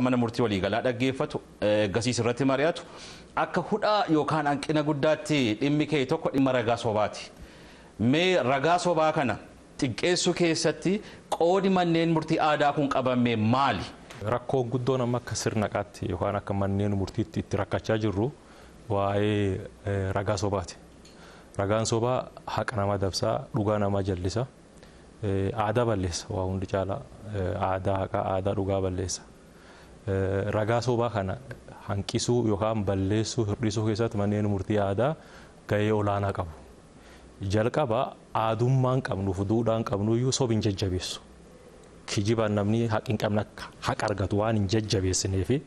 Mana murtii waliigalaa dhaggeeffatu, gasiis irratti mari'atu, akka hudhaa yookaan hanqina guddaatti dhimmi kee tokko dhimma ragaa sobaati. Mee ragaa sobaa kana xiqqeessuu keessatti qoodi manneen murtii aadaa kun qabame maali? Rakkoon guddoon amma akka sirna haqaatti yookaan akka manneen murtiitti itti rakkachaa jirru waa'ee ragaa sobaati. Ragaan sobaa haqa namaa dabsaa, dhugaa namaa jallisa, aadaa balleessa, waa hundi caala aadaa haqaa, aadaa dhugaa balleessa. Ragaa sobaa kana hanqisuu yookaan balleessuu, hir'isuu keessatti manneen murtii aadaa gahee olaanaa qabu. Jalqaba aadummaan qabnuuf duudhaan qabnuyyuu soba hin jajjabeessu. Kijibaan namni haqa hin qabne akka haqa argatu waan hin jajjabeessineefi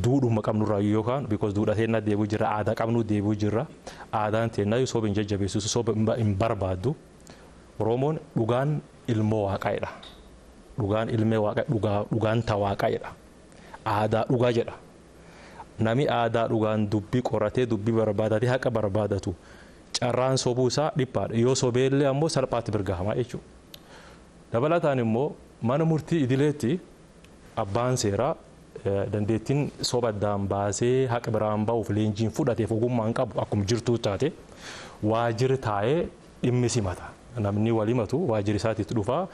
duudhuma qabnurraayyuu yookaan because duudha teennaa deebi'uu jirra, aadaa qabnuu deebi'uu jirra, aadaan teennaayyuu soba hin jajjabeessu, soba hin barbaaddu. Oromoon dhugaan ilmoo waaqaa'edha. Dhugaan ilmee waaqa, dhugaan ta waaqaa'edha. Aadaa dhugaa jedha. Nami aadaa dhugaan dubbii qoratee, dubbii barbaadatee haqa barbaadatu carraan sobuu isaa dhiphaadha. Yoo sobeellee ammoo salphaatti birgahamaa jechuudha. Dabalataan immoo mana murtii idileetti abbaan seeraa dandeettiin soba addaan baasee haqa biraan bahuuf leenjiin fudhateef ogummaan qabu akkuma jirtuu taate waajjirri taa'ee dhimmi simata. Namni wal himatu waajjirri isaatiitti dhufaa,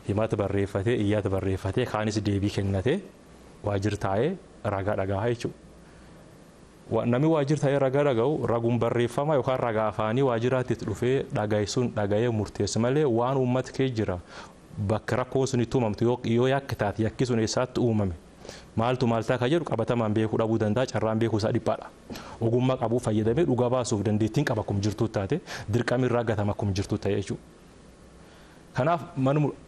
himata barreeffatee, iyyata barreeffatee, kaanis deebii kennatee waajjirri taa'ee ragaa dhagahaa jechuudha. Namni waajjira taa'ee ragaa dhaga'u raguun barreeffama yookaan ragaa afaanii waajjiraatti dhufee dhagaye sun dhaga'ee murteessu malee waan uummata kee jira bakka rakkoon sun itti uumamtu yoo yakki taate yakki sun eessaatti uumame maaltu maaltaa ka jedhu qabatamaan beekuu dhabuu danda'a, carraan beekuu isaa dhiphaadha. Ogummaa qabuu fayyadamee dhugaa baasuuf dandeettiin qaba akkuma jirtuu taate dirqamni irraa gatama akkuma jirtuu ta'e jechuudha. Kanaaf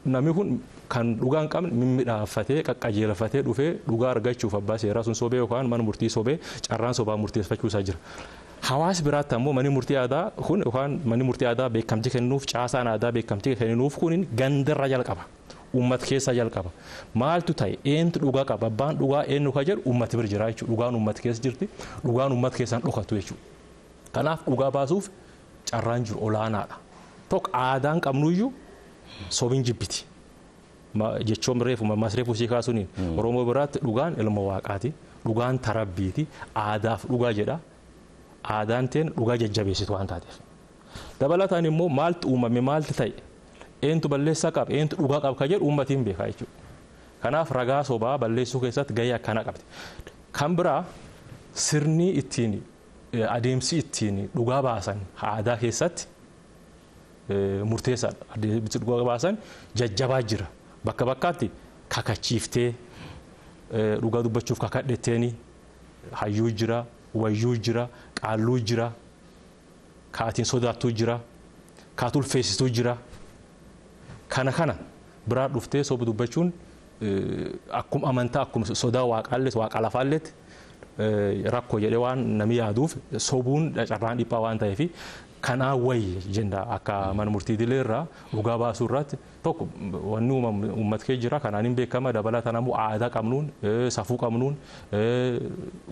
namni kun kan dhugaa hin qabne mimmiidhaaffatee qaqqajeelfatee dhufee dhugaa argachuuf abbaa seeraa sun sobee yookaan mana murtii sobee carraan sobaa murteeffachuu isaa jira. Hawaasa biraatti ammoo manni murtii aadaa kun yookaan manni murtii aadaa beekamtii kennuuf, caasaan aadaa beekamtii kennuuf kun gandarra jalqaba. Uummata keessa jalqaba. Maaltu ta'e, eentu dhugaa qaba, abbaan dhugaa eenyu ka jedhu uummata bira jira jechuudha. Dhugaan uummata keessa jirti, dhugaan uummata keessaan dhokattu jechuudha. Kanaaf dhugaa baasuuf carraan jiru olaanaadha. Tokko aadaan qabnuyyuu sobiin jibbiti. Jechoon reefu mammaas reefu sii kaasuun Oromoo biraatti dhugaan ilma waaqaati. Dhugaan tarabbiiti. Aadaaf dhugaa jedha. Aadaan teen dhugaa jajjabeessitu waan taateef. Dabalataan immoo maaltu uumame, maaltu ta'e, eentu balleessaa qaba, eentu dhugaa qaba ka jedhu uummatiin beekaa jechuudha. Kanaaf ragaa sobaa balleessuu keessatti gahee akkanaa qabdi. Kan biraa sirni ittiin adeemsi ittiin dhugaa baasan aadaa keessatti murteessaadha. Adeemsi dhugaa baasan jajjabaa jira. Bakka bakkaatti kakachiiftee dhugaa dubbachuuf kakadhetteeni hayyuu jira, wayyuu jira, qaalluu jira, kaatiin sodaattuu jira, kaatu ulfeessituu jira. Kana kana biraa dhuftee soba dubbachuun akkuma amantaa, akkuma sodaa waaqaallee waaqa lafaalleetti rakkoo jedhee waan namni yaaduuf sobuun carraan dhiphaa waan ta'eef kanaa wayyi jenna. Akka mana murtii idilee irraa dhugaa baasuu irratti tokko wanni uumamu uummata kee jira kanaan hin beekama. Dabalataan ammoo aadaa qabnuun, safuu qabnuun,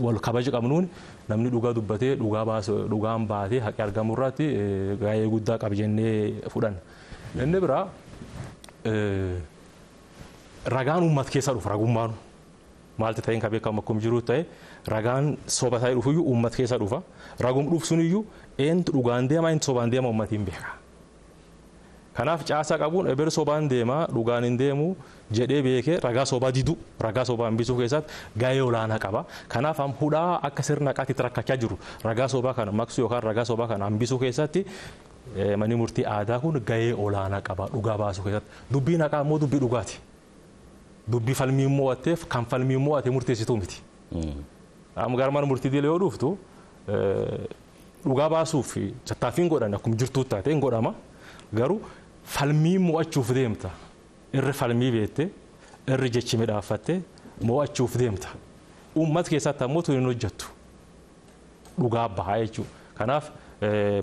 wal kabaja qabnuun namni dhugaa dubbatee dhugaa baasu dhugaan baatee haqi argamu irratti gahee guddaa qaba jennee fudhanna. Inni biraa ragaan uummata keessa dhufu ragummaan maalti ta'een kan beekamu akkuma jiru ta'e ragaan soba ta'ee dhufuyyuu uummata keessa dhufa. Ragum dhufu suniyyuu eentu dhugaan deema, eentu sobaan deema uummatiin beeka. Kanaaf caasaa qabuun eber sobaan deema dhugaan hin deemu jedhee beekee ragaa sobaa didu, ragaa sobaa hambisuu keessatti gahee olaanaa qaba. Kanaaf hudhaa akka sirna haqaatti rakkachaa jiru ragaa sobaa kana maqsuu yookaan ragaa sobaa kana hambisuu keessatti manni murtii aadaa kun gahee olaanaa qaba dhugaa baasuu keessatti. Dubbiin haqaa immoo dubbii dhugaati. Dubbii falmii mo'atteef kan falmii mo'ate murteessituu miti. Amma gara mana murtii idilee yoo dhuftu dhugaa baasuuf tattaaffiin godhan akkuma jirtuu taate hin godhama. Garuu falmii mo'achuuf deemta. Irri falmii beettee, irri jechi midhaaffattee mo'achuuf deemta. Uummata keessatti ammoo tun hin hojjettu. Dhugaa bahaa jechuudha. Kanaaf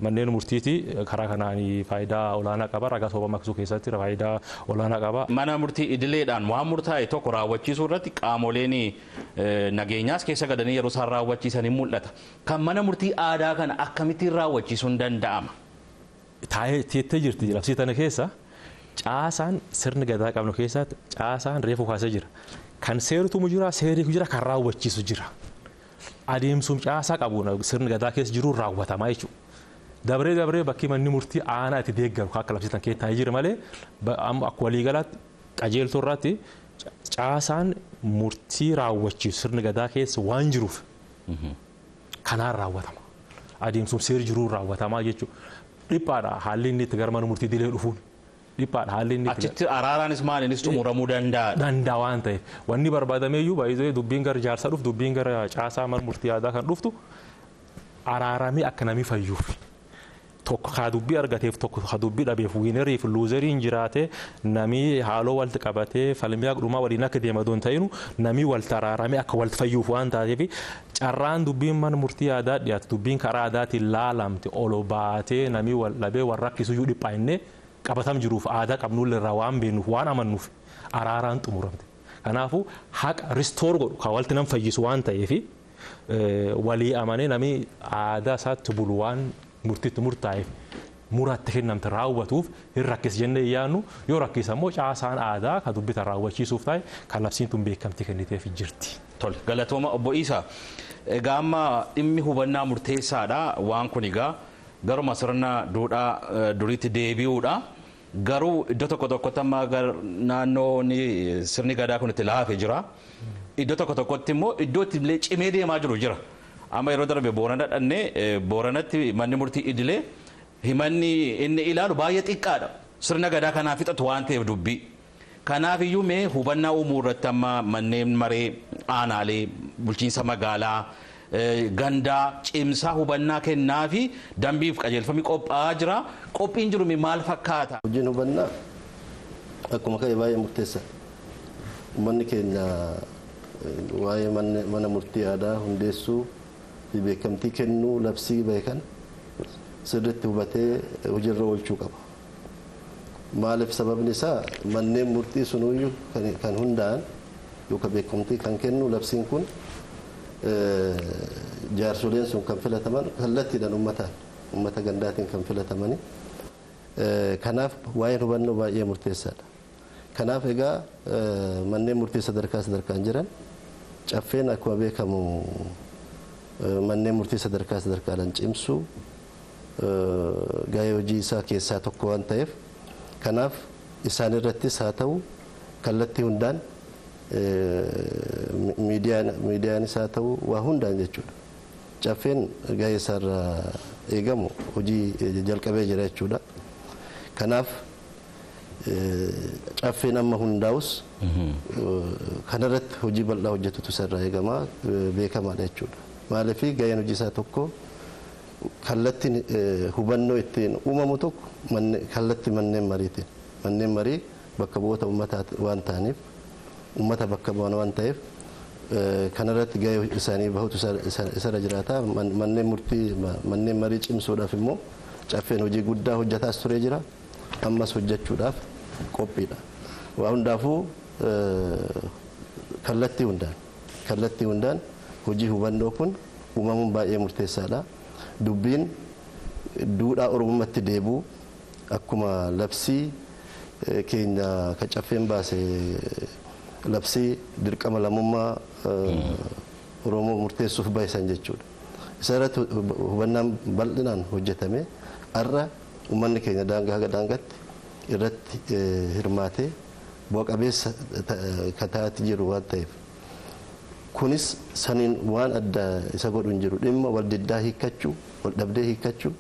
manneen murtiitii karaa kanaan faayidaa olaanaa qaba. Ragaa soba maqsuu keessatti faayidaa olaanaa qaba. Mana murtii idileedhaan waan murtaa'e tokko raawwachiisuu irratti qaamoleen nageenyaas keessa gadanii yeroo isaan raawwachiisan hin mul'ata. Kan mana murtii aadaa kana akkamittiin raawwachiisuun danda'ama? Taa'ee teettee jirti labsii tana keessa caasaan sirni gadaa qabnu keessatti caasaan reefu kaasee jira. Kan seertumu jira, seerri jira, kan raawwachiisu jira. Adeemsum caasaa qabuun sirni gadaa keessa jiru raawwatamaa jechuudha. Dabree dabree bakki manni murtii aanaa itti deeggaru akka labsitan kee taa'ee jira malee akka waliigalaatti qajeeltoo irratti caasaan murtii raawwachiisu sirni gadaa keessa waan jiruuf kanaan raawwatama. Adeemsum seerri jiruun raawwatamaa jechuudha. Dhiphaadha haalli inni itti gara mana murtii dilee dhufuun. Dhiphaadha haalli inni Achitti araaraanis maaliinis xumuramuu danda'a. Danda'a waan ta'eef wanni barbaadameeyyuu baay'ee dubbiin gara jaarsaa dhuftu dubbiin gara caasaa mana murtii aadaa kan dhuftu araaramee akka namni fayyuuf. Tokko haa dubbii argateef tokko haa dubbii dhabeef wiinerii fi luuzeriin jiraate namni haaloo walitti qabatee falmii dhumaa waliin akka deema doon ta'inu namni walitti araaramee akka walitti fayyuuf waan taateef carraan dubbiin mana murtii aadaa dhiyaatu dubbiin karaa aadaatiin laalamte ol baatee namni wal dhabee wal rakkisuyyuu dhiphaa'inne qabatam jiruuf aadaa qabnuun irraa waan beennuuf waan amannuuf araaraan xumuramte. Kanaafuu haqa ristoor godhu kan walitti nam fayyisu waan ta'eef walii amanee namni aadaa isaatti bulu waan murtiitti murtaa'eef muraatti kennamte raawwatuuf hin rakkis jennee yaadnu yoo rakkisa immoo caasaan aadaa kan dubbitan raawwachiisuuf ta'e kan labsiin tun beekamtii kenniteef jirti. Tole galatooma obbo Iisaa. Egaa amma dhimmi hubannaa murteessaadha waan kun egaa garuma sirna duudhaa duriitti deebi'uudha. Garuu iddoo tokko tokkotti amma naannoo sirni gadaa kun itti laafee jira. Iddoo tokko tokkotti immoo iddoo itti illee cimee deemaa jiru jira. Amma yeroo darbe Boorana dhannee Booranatti manni murtii idilee himanni inni ilaalu baay'ee xiqqaadha. Sirna gadaa kanaaf fixatu waan ta'eef dubbii. Kanaaf iyyuu mee hubannaa uumuu irratti amma manneen maree aanaalee bulchiinsa magaalaa gandaa cimsaa hubannaa kennaa fi dambiif qajeelfamni qophaa'aa jira. Qophiin jiru maal fakkaata? Hojiin hubannaa akkuma ka'e baay'ee murteessaadha. Uummanni keenya waa'ee mana murtii aadaa hundeessuu fi beekamtii kennuu labsii beekan sirriitti hubatee hojiirra oolchuu qaba. Maaliif sababni isaa manneen murtii sunuyyuu kan hundaa'an yookaan beekamtii kan kennu labsiin kun jaarsoleen sun kan filataman kallattiidhaan uummataan uummata gandaatiin kan filatamani. Kanaaf waa'een hubannoo baay'ee murteessaadha. Kanaaf egaa manneen murtii sadarkaa sadarkaan jiran caffeen akkuma beekamu manneen murtii sadarkaa sadarkaadhaan cimsuu gahee hojii isaa keessaa tokko waan ta'eef kanaaf isaan irrattis haa ta'u kallattii hundaan miidiyaanis haa ta'u waa hundaan jechuudha. Caffeen gahee isaarraa eegamu hojii jalqabee jira jechuudha. Kanaaf caffeen amma hundaa'us kanarratti hojii bal'aa hojjetutu isarraa eegamaa beekamaadha jechuudha. Maaliif gaheen hojii isaa tokko kallattiin hubannoo ittiin uumamu tokko kallattii manneen mariitiin manneen marii bakka bu'oota uummataa waan ta'aniif uummata bakka bu'an waan ta'eef kanarratti gahee isaanii bahutu isarra jiraata. Manneen murtii manneen marii cimsuudhaaf immoo caffeen hojii guddaa hojjetaas turee jira. Ammas hojjechuudhaaf qophiidha. Waa hundaafuu kallattii hundaan hojii hubannoo kun uumamuun baay'ee murteessaadha. Dubbiin duudhaa Oromummaatti deebi'u akkuma labsii keenya kan caffeen baase labsii dirqama lammummaa Oromoo murteessuuf bahisan jechuudha. Isa irratti hubannaan bal'inaan hojjetame har'a uummanni keenya daangaa haga daangaatti irratti hirmaatee bu'a qabeessa kan ta'aa jiru waan ta'eef kunis saniin waan adda isa godhu hin jiru dhimma wal diddaa hiikkachuu wal dhabdee hiikkachuu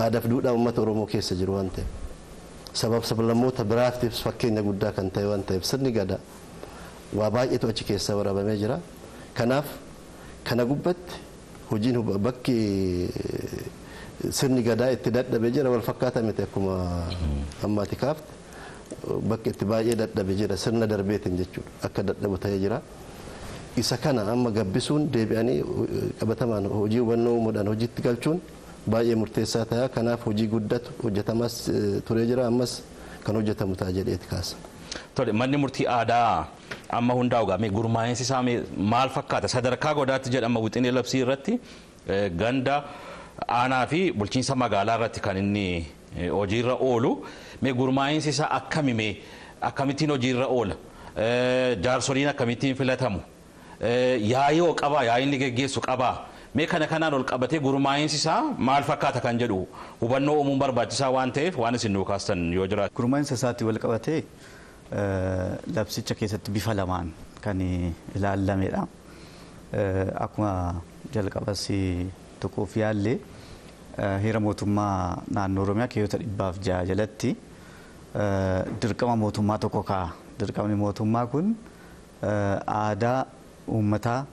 aadaaf duudhaa uummata Oromoo keessa jiru waan ta'eef sabab sablammoota biraatiif fakkeenya guddaa kan ta'e waan ta'eef sirni gadaa waa baay'eetu achi keessaa waraabamee jira. Kanaaf kana gubbatti hojiin bakki sirni gadaa itti dadhabee jira wal fakkaataa miti akkuma ammaati kaafte bakki itti baay'ee dadhabee jira sirna darbeetiin jechuudha akka dadhabu ta'ee jira. Isa kana amma gabbisuun deebi'anii qabatamaan hojii hubannoo uumuudhaan hojiitti galchuun baay'ee murteessaa ta'a. Kanaaf hojii guddatu hojjetamaas turee jira ammas kan hojjetamu ta'a jedheeti kaasa. Tole manni murtii aadaa amma hundaa'u gaa gurmaa'insi isaa maal fakkaata sadarkaa godaatti jedhama wixinee labsii irratti ganda aanaa fi bulchiinsa magaalaa irratti kan inni hojiirra oolu mee gurmaa'insi isaa akkami mee akkamittiin hojiirra oola Jaarsoliin akkamittiin filatamu? Yaa'ii qabaa, yaa'ii inni geggeessu qabaa. Mee kana kanaan ol qabatee gurmaa'insi isaa maal fakkaata kan jedhu hubannoo uumuun barbaachisaa waan ta'eef waan isin nuu kaastan yoo jiraate. Gurmaa'insa isaatti wal qabatee labsicha keessatti bifa lamaan kan ilaalamedha. Akkuma jalqabas tuquuf yaallee heera mootummaa naannoo Oromiyaa keewwata 106 jalatti dirqama mootummaa tokko kaa'a. Dirqamni mootummaa kun aadaa uummataa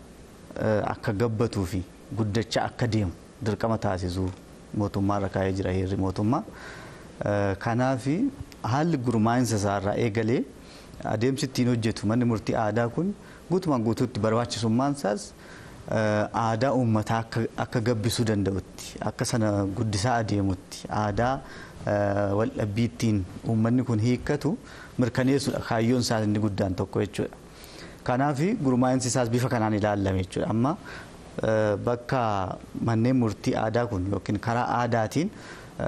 akka gabbatuu fi guddachaa akka deemu dirqama taasisuu mootummaa irra kaa'ee jira heerri mootummaa. Kanaaf haalli gurmaa'insa isaarraa eegalee adeemsi ittiin hojjetu manni murtii aadaa kun guutumaan guutuutti barbaachisummaan isaas aadaa uummataa akka gabbisuu danda'utti akka sana guddisaa adeemutti aadaa waldhabbii ittiin uummanni kun hiikkatu mirkaneessuudha kaayyoon isaas inni guddaan tokko jechuudha. Kanaaf gurmaa'insi isaas bifa kanaan ilaalame jechuudha. Amma bakka manneen murtii aadaa kun yookiin karaa aadaatiin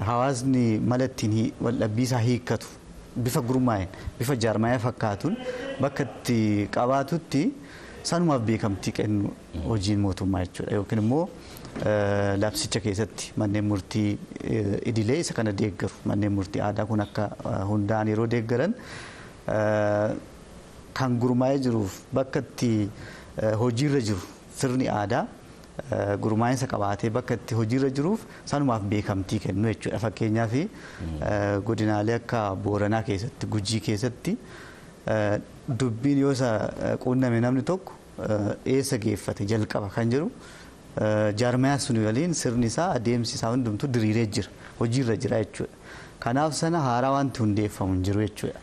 hawaasni mala ittiin waldhabbii isaa hiikkatu bifa gurmaa'een bifa jaarmayaa fakkaatuun bakka itti qabaatutti sanumaaf beekamtii kennu hojiin mootummaa jechuudha. Yookiin immoo labsicha keessatti manneen murtii idilee isa kana deeggaru manneen murtii aadaa kun akka hundaa'an yeroo deeggaran kan gurmaa'ee jiruuf bakka itti hojiirra jiru sirni aadaa gurmaa'insa qabaatee bakka itti hojiirra jiruuf sanumaaf beekamtii kennu jechuudha. Fakkeenyaaf godinaalee akka Booranaa keessatti, Gujii keessatti dubbiin yoo isa quunname namni tokko eessa geeffate jalqaba kan jedhu jaarmayaa sun waliin sirni isaa adeemsi isaa hundumtuu diriiree jira hojiirra jira jechuudha. Kanaaf sana haaraa wanti hundeeffamu hin jiru jechuudha.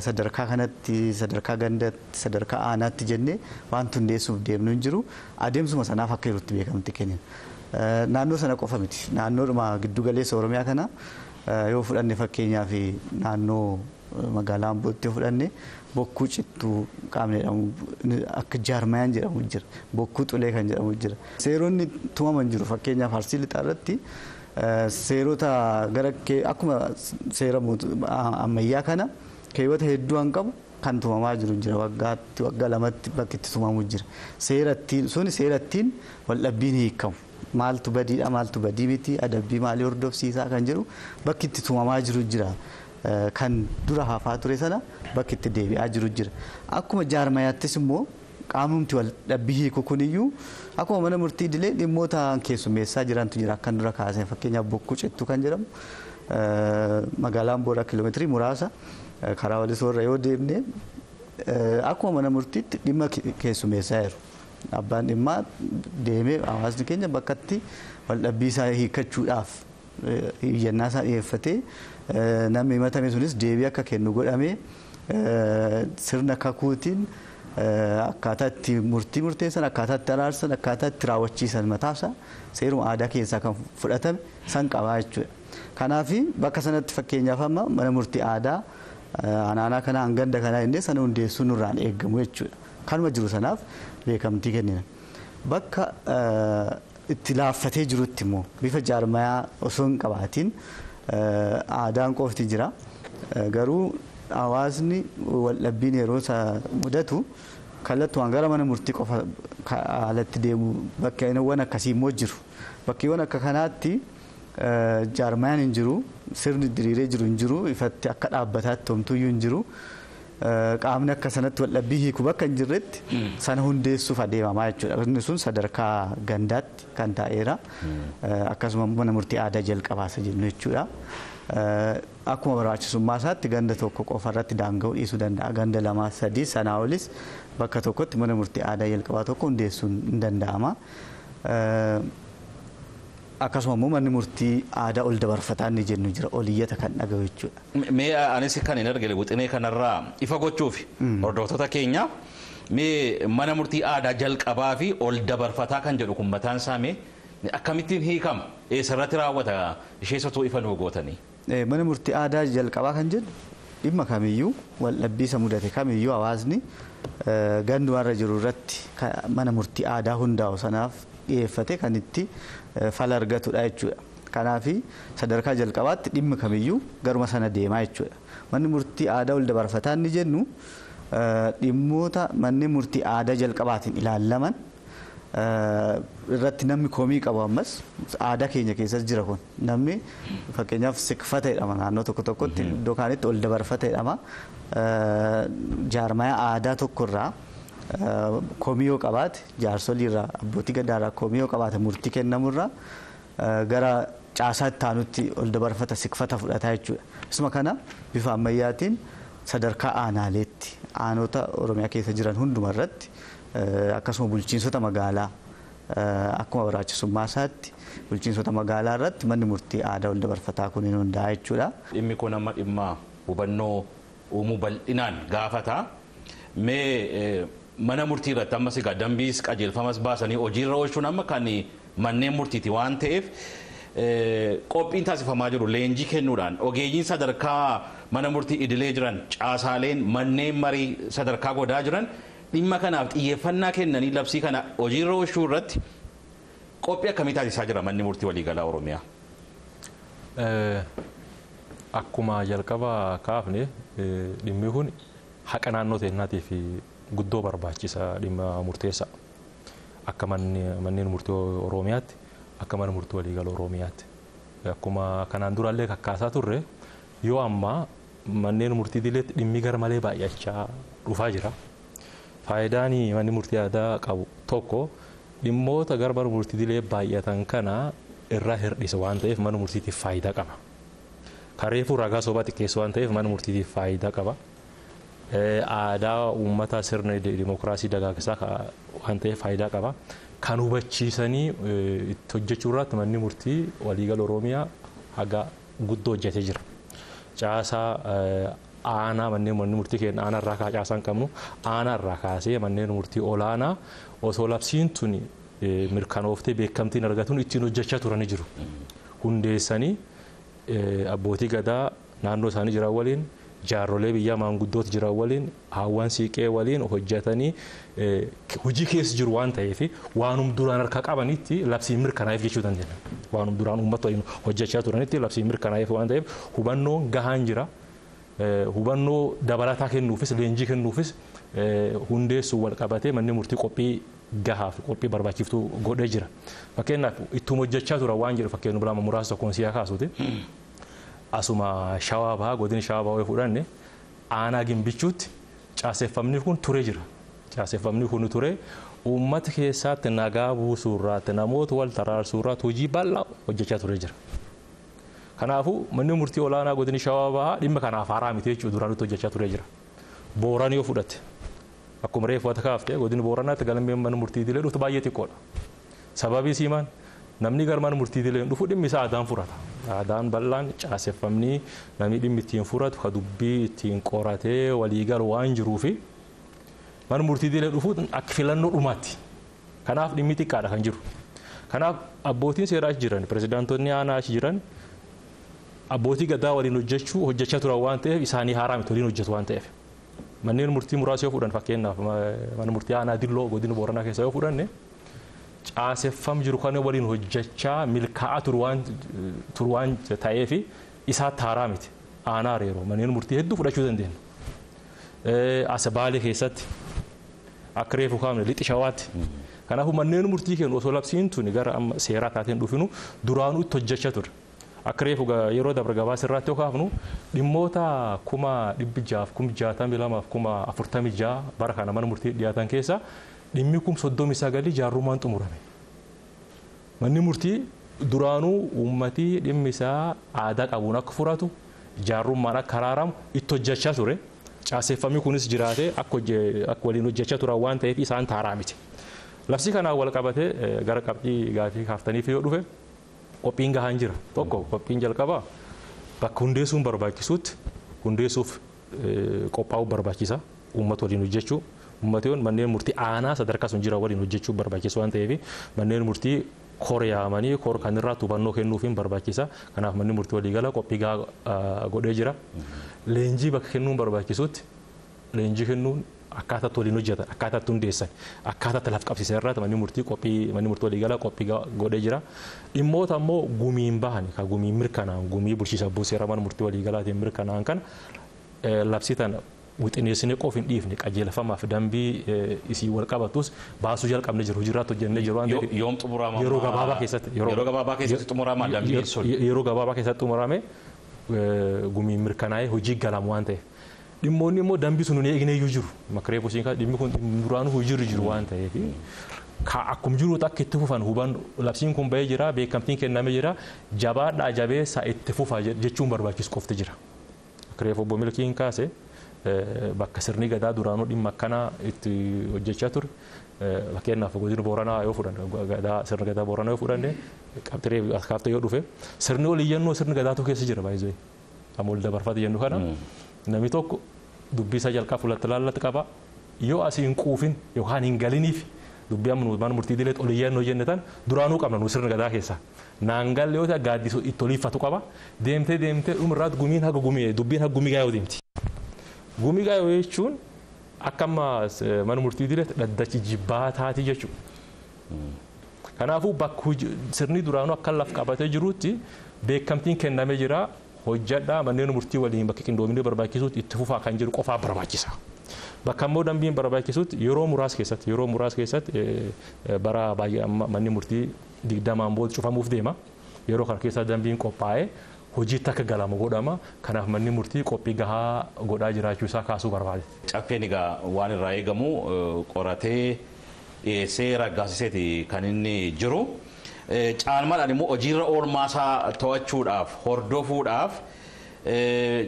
Sadarkaa kanatti, sadarkaa gandatti, sadarkaa aanaatti jennee wanti hundeessuuf deemnu hin jiru. Adeemsuma sanaaf akka yerootti beekamti kennina. Naannoo sana qofa miti. Naannoodhuma giddu galeessa Oromiyaa kana yoo fudhanne fakkeenyaaf naannoo magaalaa Ambootti yoo fudhanne bokkuu cittuu qaamni jedhamu akka jaarmayaan jedhamu jira. Bokkuu xulee kan jedhamu jira. Seeronni tumaman jiru. Fakkeenyaaf Arsii Lixaa irratti seerota gara akkuma seera ammayyaa kana keewwata hedduu an qabu kan tumamaa jiru jira. Waggaatti waggaa lamatti bakki itti tumamu jira. Seerattiin suni seerattiin waldhabbiin hiikamu. Maaltu badiidha maaltu badii miti adabbii maalii hordofsiisaa kan jedhu bakki itti tumamaa jiru jira. Kan dura hafaa ture sana bakki itti deebi'aa jiru jira. Akkuma jaarmayaattis immoo qaamumti waldhabbii hiiku kuniyyuu akkuma mana murtii idilee dhimmoota keessummeessaa jirantu jira akkan dura kaasee fakkeenyaaf bokkuu cittuu kan jedhamu magaalaa Amboodhaa kiiloomeetirii muraasa karaa Walisoorra yoo deemne akkuma mana murtiitti dhimma keessummeessaa jiru. Abbaan dhimmaa deemee hawaasni keenya bakkatti waldhabbii isaa hiikkachuudhaaf iyyannaa isaa dhiyeeffatee namni himatame sunis deebii akka kennu godhamee sirna kakuutiin akkaataa itti murtii murteessan, akkaataa itti araarsan, akkaataa itti raawwachiisan mataasaa seeruma aadaa keessaa kan fudhatame san qabaa jechuudha. Kanaaf bakka sanatti fakkeenyaaf amma mana murtii aadaa anaanaa kana hanganda kanaa jennee sana hundeessuun nurraan eeggamu jechuudha. Kanuma jiru sanaaf beekamtii kennina. Bakka itti laaffatee jirutti immoo bifa jaarmayaa osoo hin qabaatiin aadaan qofti jira. Garuu hawaasni waldhabbiin yeroo isa mudatu kallattumaan gara mana murtii qofa alatti deemu bakkeewwan akkasii immoo jiru. Bakkeewwan akka kanaatti jaarmayaan hin jiru, sirni diriiree jiru hin jiru, ifatti akka dhaabbataatti homtuyyuu hin jiru. Qaamni akka sanatti waldhabbii hiiku bakka hin jirretti sana hundeessuuf adeemamaa jechuudha. Inni sun sadarkaa gandaatti kan taa'eera. Akkasuma mana murtii aadaa jalqabaasa jennu jechuudha. Akkuma barbaachisummaa isaatti ganda tokko qofa irratti daanga'uu dhiisuu danda'a. Ganda lama sadii sanaa olis bakka tokkotti mana murtii aadaa jalqabaa tokko hundeessuun hin danda'ama. Akkasuma immoo manni murtii aadaa ol dabarfataa inni jennu jira oliyyata kan dhagahu jechuudha. Mee anis kan hin argine wixinee kanarraa ifa gochuuf hordoftoota keenya mee mana murtii aadaa jalqabaa fi ol dabarfataa kan jedhu kun mataan isaa mee akkamittiin hiikama eessarratti raawwata ishee sotuu ifa nuu gootanii. Mana murtii aadaa jalqabaa kan jedhu dhimma kamiyyuu waldhabbii isa mudate kamiyyuu hawaasni gandumarra jiru irratti mana murtii aadaa hundaa'u sanaaf dhiyeeffate kan itti fala argatudha jechuudha. Kanaaf sadarkaa jalqabaatti dhimmi kamiyyuu garuma sana deemaa jechuudha. Manni murtii aadaa ol dabarfataa inni jennu Dhimmoota manneen murtii aadaa jalqabaatiin ilaalaman irratti namni komii qabu ammas aadaa keenya keessas jira kun namni fakkeenyaaf siqfata jedhama naannoo tokko tokkotti iddoo kaanitti ol dabarfata jedhama. Jaarmaya aadaa tokkorraa komii yoo qabaate jaarsoliirraa abbootii gadaarraa komii yoo qabaate murtii kennamurraa gara caasaa itti aanutti ol dabarfata siqfata fudhataa jechuudha. Isuma kana bifa ammayyaatiin sadarkaa aanaaleetti aanota Oromiyaa keessa jiran hunduma irratti akkasuma bulchiinsota magaalaa akkuma barbaachisummaa isaatti bulchiinsota magaalaa irratti manni murtii aadaa ol dabarfataa kun hin hundaa'a jechuudha. Dhimmi kun amma dhimma hubannoo uumuu bal'inaan gaafata. Mee mana murtii irratti ammas egaa dambiis qajeelfamas baasanii hojiirra oolchuun amma kan manneen murtiiti waan ta'eef qophiin taasifamaa jiru leenjii kennuudhaan ogeeyyiin sadarkaa mana murtii idilee jiran caasaaleen manneen marii sadarkaa godaa jiran dhimma kanaaf xiyyeeffannaa kennanii labsii kana hojiirra oolchuu irratti qophii akkamii taasisaa jira manni murtii waliigalaa Oromiyaa? Akkuma jalqaba kaafne dhimmi kun haqa naannoo teenyaatiif guddoo barbaachisa dhimma murteessaa. Akka manneen murtii Oromiyaatti akka mana murtii waliigala Oromiyaatti. Akkuma kanaan duraallee kakkaasaa turre yoo ammaa manneen murtii idileetti dhimmi gara malee baay'achaa dhufaa jira. Faayidaan manni murtii aadaa qabu tokko dhimmoota gara mana murtii idilee baay'atan kana irraa hir'isa waan ta'eef mana murtiitiif faayidaa qaba. Kareefuu ragaa sobaa xiqqeessu waan ta'eef mana murtiitiif faayidaa qaba. Aadaa uummataa sirna dimookiraasii dagaagsaa waan ta'eef faayidaa qaba. Kan hubachiisanii itti hojjechuu irratti manni murtii waliigala Oromiyaa haga guddoo hojjetee jira. Caasaa aanaa manneen manni murtii keenya aanaa irraa caasaa hin qabnu aanaa irraa kaasee manneen murtii olaanaa osoo labsiin tuni mirkanooftee beekamtiin argatuun ittiin hojjechaa turanii jiru. Hundeessanii abbootii gadaa naannoo isaanii jiran waliin jaarrolee biyyaa maanguddoota jiran waliin hawwan siiqee waliin hojjetanii hojii keessa jiru waan ta'eef waanum duraan harka qabanitti labsiin mirkanaa'eef jechuu dandeenya. Waanum duraan uummata waliin hojjechaa turanitti labsiin mirkanaa'eef waan ta'eef hubannoon gahaan jira. Hubannoo dabalataa kennuufis leenjii kennuufis hundeessuun wal qabatee manni murtii qophii gahaa fi qophii barbaachiftuu godhee jira. Fakkeenyaaf ittuma hojjechaa turan waan jedhu fakkeenya biraa muraasa tokkoon siyaa kaasuuti. Asuma shawaa bahaa godina shawaa bahaa yoo fudhanne aanaa gimbichuutti caaseffamni kun turee jira. Caaseffamni kun ture uummata keessaatti nagaa buusuurraatti namoota wal taraarsuurraatti hojii bal'aa hojjechaa turee jira. Kanaafuu manni murtii olaanaa godina shawaa bahaa dhimma kanaaf haaraa miti jechuudha duraan hojjechaa turee jira. Booran yoo fudhatte akkuma reefu wata kaaftee godina booranaatti galmeen mana murtii idilee dhuftu baay'ee xiqqoodha. Sababii siimaan namni gara mana murtii idilee dhufu dhimmi isaa aadaan furata. Aadaan bal'aan caaseffamni namni dhimmi ittiin furatu ka dubbii ittiin qoratee walii galu waan jiruufi mana murtii idilee dhufu akka filannoo dhumaatti. Kanaaf dhimmi xiqqaadha kan jiru. Kanaaf abbootiin seeraa achi jiran pirezidaantonni aanaa achi jiran abbootii gadaa waliin hojjechaa turan waan ta'eef isaanii haaraa miti waliin hojjetu waan ta'eef. Manneen murtii muraasa yoo fudhan fakkeenyaaf mana murtii aanaa Dilloo godina Booranaa keessa yoo fudhanne caaseffam jiru kana waliin hojjechaa milkaa'aa turu waan ta'eef isaatti haaraa miti. Aanaa Areeroo manneen murtii hedduu fudhachuu dandeenya. As Baalee keessatti akka reefu kaafne lixa shawaatti. Kanaafuu manneen murtii kennu osoo labsiin tuni gara amma seeraa taateen dhufinu duraanuu itti hojjechaa ture. Akka reefu yeroo dabre gabaasa irratti yoo kaafnu dhimmoota 662,046 46 bara kana mana murtii dhiyaatan keessa dhimmi 39,000 jaarrummaan xumurame. Manni murtii duraanuu uummatii dhimmi isaa aadaa qabuun akka furatu jaarrummaan akka araaramu itti hojjechaa ture. Caaseffamni kunis jiraatee akka waliin hojjechaa turan waan ta'eef isaan taaraa miti. Labsii kanaan wal qabatee gara qabxii gaafii kaaftaniif yoo dhufe qophiin gahaan jira. Tokko qophiin jalqabaa bakka hundeessuun barbaachisutti hundeessuuf qophaa'uu barbaachisa. Uummata waliin hojjechuu. Uummatni manneen murtii aanaa sadarkaa sun jira waliin hojjechuu barbaachisu waan ta'eef manneen murtii kor yaamanii kor kanirraa hubannoo kennuufiin barbaachisa. Kanaaf manni murtii waliigala qophii gahaa godhee jira. Leenjii bakka kennuun barbaachisutti leenjii kennuun akkaataa itti waliin hojjetan, akkaataa itti hundeessan, akkaataa itti laf qabsiisan irratti manni murtii qophii manni murtii waliigalaa qophii godhee jira. Dhimmoota ammoo gumiin bahan kan gumiin mirkanaa'an gumii bulchiinsa abboo seeraa mana murtii waliigalaatiin mirkanaa'an kana labsii tana Wixineessinee qof hin dhiifne qajeelfamaaf dambii isii wal qabatus baasuu jalqabne jiru hojiirratti hojjennee jiru waan ta'eef. Yoom xumurama? Yeroo gabaabaa keessatti. Yeroo gabaabaa keessatti xumurama dambiin sun. Yeroo gabaabaa keessatti xumurame gumiin mirkanaa'ee hojii galamu waan ta'eef. Dhimmoonni immoo dambii sun hin eegne iyyuu jiru. Makaree busiin dhimmi kun duraanuu hojiirra jiru waan ta'eef. Akkuma jirutti akka itti fufan hubannu labsiin kun bahee jira beekamtiin kennamee jira jabaadhaa jabeessa itti fufa jechuun barbaachisu qofti jira. Reefu obbo Milkiin kaase bakka sirni gadaa duraanuu dhimma akkanaa itti hojjechaa ture. Fakkeenyaaf godina Booranaa yoo fudhanne gadaa sirna gadaa Booranaa yoo fudhanne qabxiree kaaftee yoo dhufe sirni oliyyannoo sirni gadaatu keessa jira baay'ee. Amma ol dabarfate jennu kana namni tokko dubbii isaa jalqaba fuulatti laallatti qaba yoo asii hin quufin yookaan hin galiniif dubbii amma mana murtii dileet oliyyannoo jenne tan duraanuu qabna nu sirna gadaa keessa. Naangalle yoo ta'e gaaddisuu itti oliiffatu qaba. Deemtee deemtee dhumarraatti gumiin haga gumii dubbiin haga gumii gaayoo deemti. Gumii gaayoo jechuun akka amma mana murtii dileet dhaddachi jibbaataati jechuudha. Kanaafuu bakka sirni duraanuu akka laf qabatee jirutti beekamtiin kennamee jira. Hojjadhaa manneen murtii waliin bakka qindoominni barbaachisutti itti fufaa kan jiru qofaa barbaachisa. Bakka immoo dambiin barbaachisutti yeroo muraasa keessatti yeroo muraasa keessatti bara baay'ee amma manni murtii 20 booda cufamuuf deema. Yeroo kana keessa dambiin qophaa'ee hojiitti akka galamu godhama. Kanaaf manni murtii qophii gahaa godhaa jiraachuu isaa kaasuu barbaade. Caffeen egaa waan irraa eegamu qoratee dhiyeessee raggaasiseeti kan inni jiru. Caalmaadhaan immoo hojiirra oolmaa isaa to'achuudhaaf hordofuudhaaf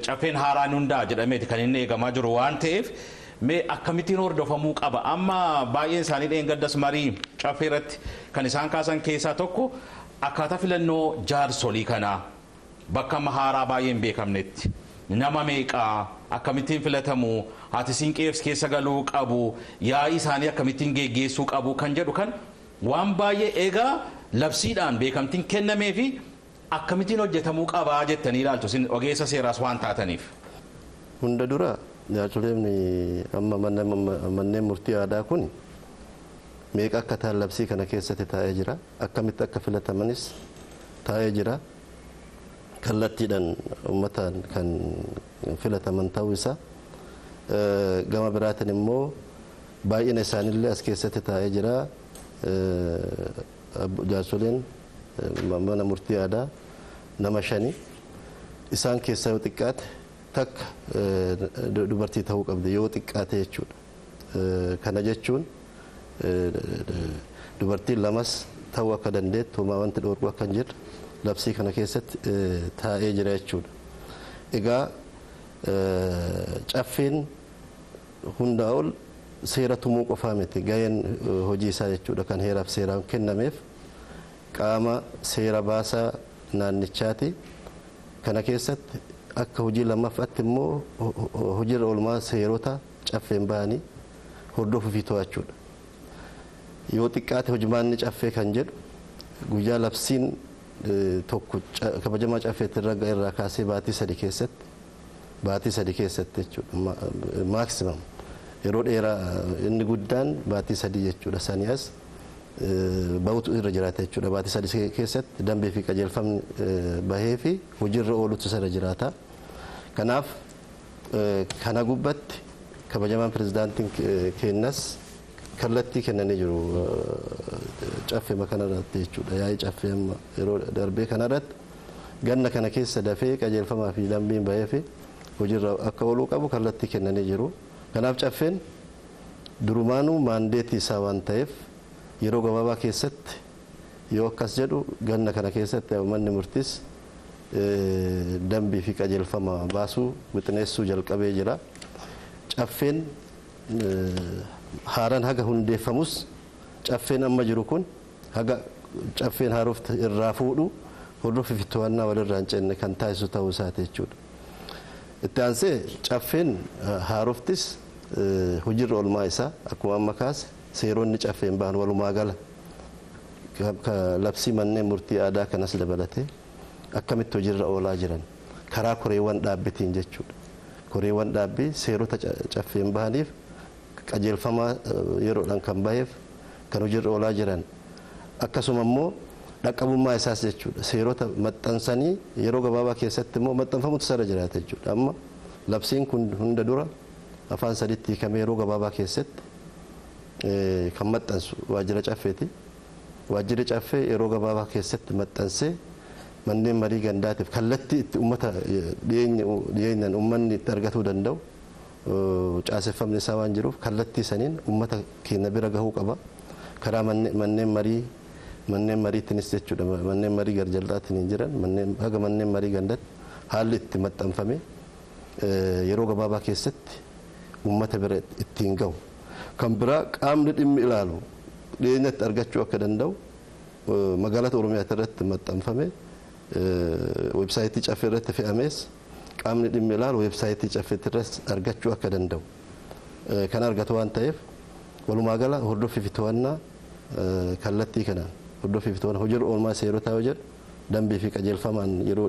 caffeen haaraan hundaa jedhameeti kan inni eegamaa jiru waan ta'eef mee akkamittiin hordofamuu qaba? Amma baay'een isaanii dheengaddas marii caffee irratti kan isaan kaasan keessaa tokko akkaataa filannoo jaarsolii kanaa bakka amma haaraa baay'ee hin beekamnetti nama meeqaa akkamittiin filatamu haati siinqeef keessa galuu qabu yaa'ii isaanii akkamittiin geggeessuu qabu kan jedhu kan waan baay'ee eegaa labsiidhaan beekamtiin kennamee fi akkamittiin hojjetamuu qabaa jettanii ilaaltu isin ogeessa seeraas waan taataniif. Hunda dura jaarsoleen amma manneen murtii aadaa kun meeqa akka ta'an labsii kana keessatti taa'ee jira. Akkamitti akka filatamanis taa'ee jira. Kallattiidhaan uummataan kan filataman ta'uu isaa. Gama biraatiin immoo baay'ina isaaniillee as keessatti taa'ee jira. Jaarsoleen mana murtii aadaa nama 5 isaan keessaa yoo xiqqaate takka dubartii ta'uu qabdi yoo xiqqaate jechuudha. Kana jechuun dubartiin lamas ta'uu akka dandeettu homaa wanti dhoorgu akka hin jirre labsii kana keessatti taa'ee jira jechuudha. Egaa caffeen hundaa ol seera tumuu qofaa miti gaheen hojii isaa jechuudha kan heeraaf seeraan kennameef qaama seera baasaa naannichaati. Kana keessatti akka hojii lammaffaatti immoo hojiirra oolmaa seerota caffeen bahanii hordofuu fi to'achuudha. Yoo xiqqaate hojimaanni caffee kan jedhu guyyaa labsiin tokko kabajamaa caffeetti irraa kaasee baatii 3 keessatti jechuudha maaksimam. Yeroo dheeraa inni guddaan baatii 3 jechuudha. Sanii as bahutu irra jiraata jechuudha. Baatii 3 keessatti dambii fi qajeelfamni bahee fi hojiirra oolutu irra jiraata. Kanaaf kana gubbatti kabajamaan pirezidaantiin kennas kallattii kennanii jiru caffee kanarratti jechuudha. Yaa'ii caffee amma yeroo darbee kanarratti ganna kana keessa dafee qajeelfamaa fi dambiin bahee fi hojiirra akka ooluu qabu kallattii kennanii jiru. Kanaaf caffeen durumaanuu maandeetii isaa waan ta'eef yeroo gabaabaa keessatti yoo akkas jedhu ganna kana keessatti manni murtiis dambii fi qajeelfama baasuu wixineessuu jalqabee jira. Caffeen haaraan haga hundeeffamus caffeen amma jiru kun haga caffeen haarofti irraa fuudhu hordoffii fi to'annaa walirraa hin cinne kan taasisu ta'uu isaati jechuudha. Itti aansee caffeen haaroftis hojiirra oolmaa isaa akkuma amma kaase seeronni caffeen bahan walumaa gala labsii manneen murtii aadaa kanas dabalatee akkamitti hojiirra oolaa jiran karaa koreewwan dhaabbitiin jechuudha. Koreewwan dhaabbii seerota caffeen bahaniif qajeelfama yeroodhaan kan baheef kan hojiirra oolaa jiran akkasuma immoo dhaqqabummaa isaas jechuudha. Seerota maxxansanii yeroo gabaabaa keessatti immoo maxxanfamutu sarara jiraata jechuudha. Amma labsiin kun hunda dura afaan sadiitti hiikamee yeroo gabaabaa keessatti kan maxxansu waajjira caffeeti. Waajjirri caffee yeroo gabaabaa keessatti maxxansee manneen marii gandaatiif kallattii itti uummata dhiyeenyaan uummanni itti argatuu danda'u caaseffamni isaa waan jiruuf kallattii saniin uummata keenya bira gahuu qaba. Karaa manneen marii manneen mariitiinis jechuudha manneen marii garjallaatiin hin jiran manneen haga manneen marii gandatti haalli itti maxxanfame yeroo gabaabaa keessatti uummata bira ittiin gahu. Kan biraa qaamni dhimmi ilaalu dhiyeenyatti argachuu akka danda'u magaalota Oromiyaa irratti maxxanfame weebsaayitii caffee irratti fe'amees qaamni dhimmi ilaalu weebsaayitii caffee irratti argachuu akka danda'u kan argatu waan ta'eef walumaa gala hordoffii fi to'annaa kallattii kanaan hordoffii fi to'annaa hojiirra oolmaa seerotaa yoo jedhu dambii fi qajeelfamaan yeroo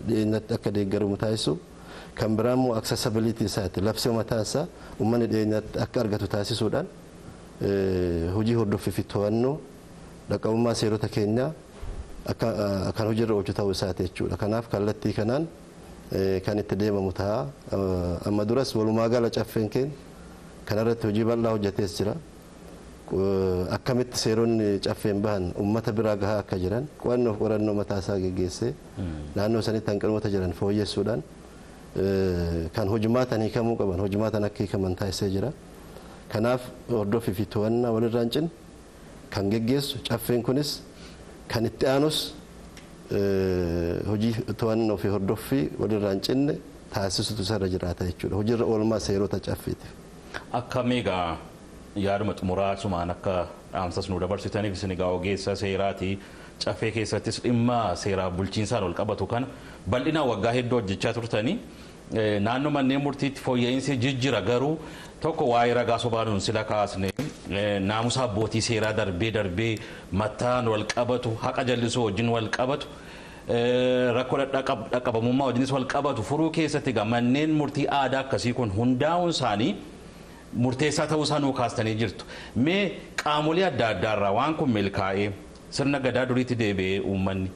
dhiyeenyatti akka deeggaramu taasisu kan biraa immoo accessibility isaati labsii mataa isaa uummanni dhiyeenyatti akka argatu taasisuudhaan hojii hordoffii fi to'annoo dhaqqabummaa seerota keenyaa akka kan hojiirra oolchu ta'uu isaati jechuudha. Kanaaf kallattii kanaan kan itti deemamu ta'a. Amma duras walumaa gala caffeen keenya kanarratti hojii bal'aa hojjetees jira. Akkamitti seeronni caffeen bahan uummata biraa gahaa akka jiran qo'annoo fi qorannoo mataa isaa geggeessee naannoo sanitti hanqinoota jiran fooyyessuudhaan kan hojimaatan hiikamuu qaban hojimaatan akka hiikaman taasisee jira. Kanaaf hordoffii fi to'annaa walirraa hin cinne kan geggeessu caffeen kunis kan itti aanus hojii to'annoo fi hordoffii walirraa hin cinne taasisutu isarra jiraata jechuudha. Hojiirra oolmaa seerota caffeetiif. Akka meegaa yaaduma xumuraa sumaan akka dhaamsas nu dabarsitaniif isin egaa ogeessa seeraati caffee keessattis dhimma seeraa bulchiinsaan ol qabatu kana bal'inaan waggaa hedduu hojjechaa turtanii naannoo manneen murtiitti fooyya'insi jijjira garuu tokko waa'ee ragaa sobaa nuun sila kaasne naamusa abbootii seeraa darbee darbee mataan wal qabatu haqa jallisuu wajjin wal qabatu rakkoo dhaqqabamummaa wajjinis wal qabatu furuu keessatti egaa manneen murtii aadaa akkasii kun hundaa'uun isaanii murteessaa ta'uu isaa nuu kaastanii jirtu. Mee qaamolee adda addaarraa waan kun milkaa'ee sirna gadaa duriitti deebi'ee uummanni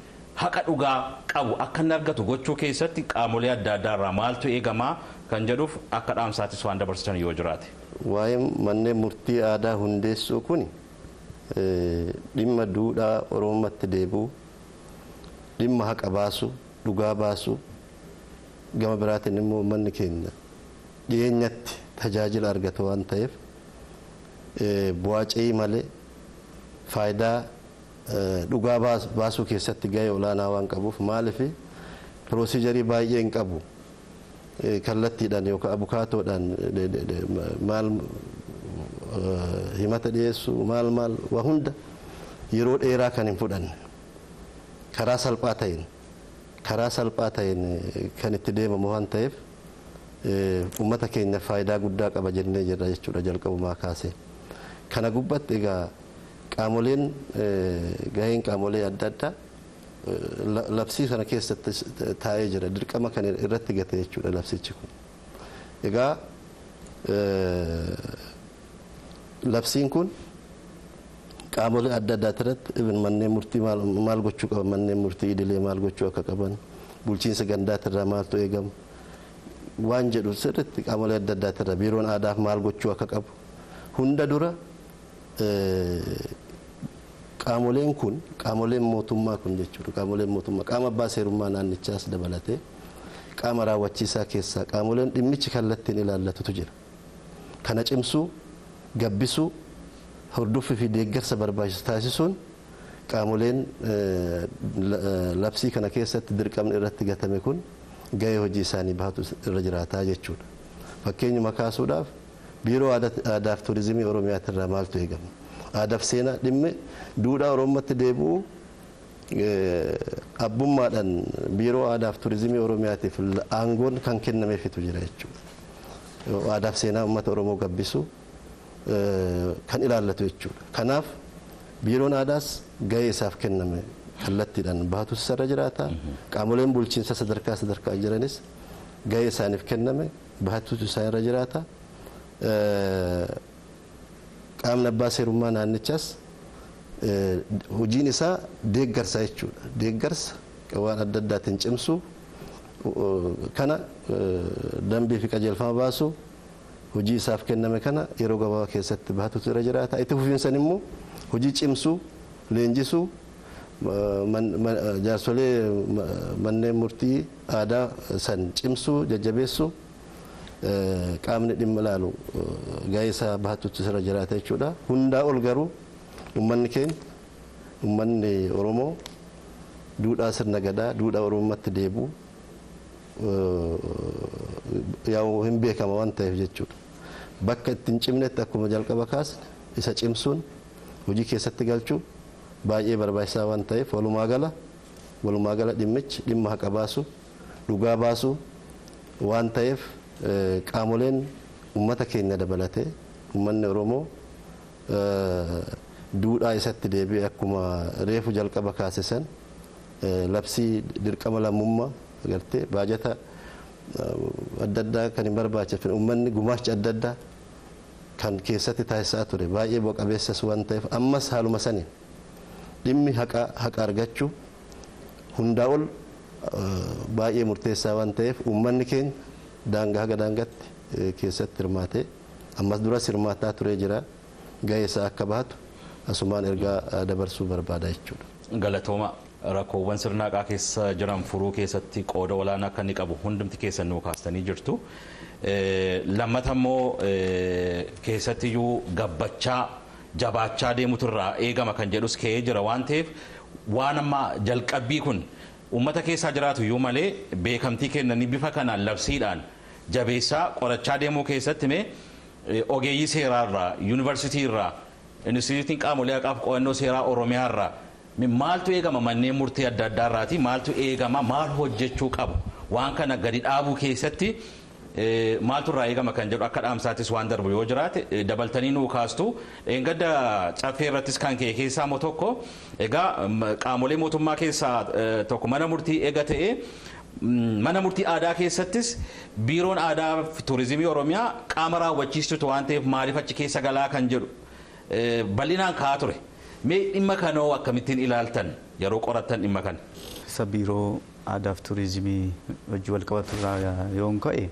haqa dhugaa qabu akka inni argatu gochuu keessatti qaamolee adda addaarraa maaltu eegamaa kan jedhuuf akka dhaamsaattis waan dabarsitan yoo jiraate. Waa'ee manneen murtii aadaa hundeessuu kun dhimma duudhaa Oromootti deebi'u, dhimma haqa baasu, dhugaa baasu, gama biraatiin immoo uummanni keenya dhiyeenyatti tajaajila argatu waan ta'eef bu'aa ce'ii malee faayidaa dhugaa baasuu keessatti gahee olaanaa waan qabuuf maaliif piroosiijarii baay'ee hin qabu kallattiidhaan yookaan abukaatoodhaan maal himata dhiyeessuu maal maal waa hunda yeroo dheeraa kan hin fudhanne karaa salphaa ta'een kan itti deemamu waan ta'eef uummata keenya faayidaa guddaa qaba jennee jirra jechuudha jalqabumaa kaasee. Kana gubbatti egaa qaamoleen gaheen qaamolee adda addaa labsii kana keessatti taa'ee jira dirqama kan irratti gate jechuudha labsichi kun. Egaa labsiin kun qaamolee adda addaa irratti manneen murtii maal gochuu qaban manneen murtii idilee maal gochuu akka qaban bulchiinsa gandaatirraa maaltu eegamu waan jedhu sirriitti qaamolee adda addaatirra biiroon aadaaf maal gochuu akka qabu hunda dura qaamoleen kun qaamoleen mootummaa kun jechuudha qaamoleen mootummaa qaama abbaa seerummaa naannichaas dabalatee qaama raawwachiisaa keessaa qaamoleen dhimmichi kallattiin ilaallatutu jira. Kana cimsuu gabbisuu hordoffii fi deeggarsa barbaachisu taasisuun qaamoleen labsii kana keessatti dirqamni irratti gatame kun gahee hojii isaanii bahatu irra jiraataa jechuudha. Fakkeenyuma kaasuudhaaf biiroo aadaaf turizimii Oromiyaatirraa maaltu eegama? Aadaaf seenaa dhimmi duudhaa Oromootti deebi'u abbummaadhaan biiroo aadaaf turizimii Oromiyaatiif aangoon kan kennameefitu jira jechuudha. Aadaaf seenaa uummata Oromoo gabbisu kan ilaallatu jechuudha. Kanaaf biiroon aadaas gahee isaaf kenname kallattiidhaan bahatu isarra jiraata. Qaamoleen bulchiinsa sadarkaa sadarkaa jiranis gahee isaaniif kenname bahatutu isaan irra jiraata. Qaamni abbaa seerummaa naannichaas hojiin isaa deeggarsa jechuudha. Deeggarsa waan adda addaatiin cimsu kana dambii fi qajeelfama baasu Hojii isaaf kenname kana yeroo gabaabaa keessatti bahatutu irra jiraata. Itti fufiinsan immoo hojii cimsuu, leenjisuu, jaarsolee manneen murtii aadaa san cimsuu, jajjabeessuu qaamni dhimma ilaalu gahee isaa bahatutu irra jiraata jechuudha. Hundaa ol garuu uummanni keenya, uummanni Oromoo duudhaa sirna gadaa, duudhaa Oromummaatti deebi'u yaa'u hin beekama waan ta'eef jechuudha. Bakka itti hin cimnetti akkuma jalqaba kaasne isa cimsuun hojii keessatti galchuu baay'ee barbaachisaa waan ta'eef walumaa gala dhimmichi dhimma haqa baasu, dhugaa baasu waan ta'eef qaamoleen uummata keenya dabalatee uummanni Oromoo duudhaa isatti deebi'e akkuma reefu jalqaba kaase san labsii dirqama lammummaa agartee baajata adda addaa kan hin barbaachifne uummanni gumaacha adda addaa kan keessatti taasisaa ture baay'ee bu'a qabeessas waan ta'eef ammas haaluma saniin dhimmi haqa argachuu hundaa ol baay'ee murteessaa waan ta'eef uummanni keenya daangaa haga daangaatti keessatti hirmaatee ammas duras hirmaataa turee jira gahee isaa akka bahatu asumaan ergaa dabarsuu barbaada jechuudha. Galatooma. Rakkoowwan sirna haqaa keessa jiran furuu keessatti qooda olaanaa akka inni qabu hundumti keessan nuu kaastanii jirtu. Lammata immoo keessattiyyuu gabbachaa jabaachaa deemutu irraa eegama kan jedhus ka'ee jira waan ta'eef waan amma jalqabbii kun uummata keessaa jiraatu iyyuu malee beekamtii kennanii bifa kanaan labsiidhaan jabeessaa qorachaa deemuu keessatti mee ogeeyyii seeraarraa, yuunivarsiitiirraa, inistitiyuutiin qaamolee haqaaf qo'annoo seeraa Oromiyaarraa maaltu eegama manneen murtii adda addaarraati maaltu eegama maal hojjechuu qabu waan kana gadi dhaabuu keessatti maaltu irraa eegama kan jedhu akka dhaamsaattis waan darbu yoo jiraate dabaltanii nuu kaastu. Dheengadda caffee irrattis kan ka'e keessaa immoo tokko egaa qaamolee mootummaa keessaa tokko mana murtii eega ta'e mana murtii aadaa keessattis biiroon aadaa fi turizimii Oromiyaa qaama raawwachiistutu waan ta'eef maaliif achi keessa galaa kan jedhu bal'inaan ka'aa ture. Mee dhimma kanoo akkamittiin ilaaltan yeroo qorattan dhimma kana? Isa biiroo aadaa fi turizimii wajjin wal qabatu irraa yoon ka'e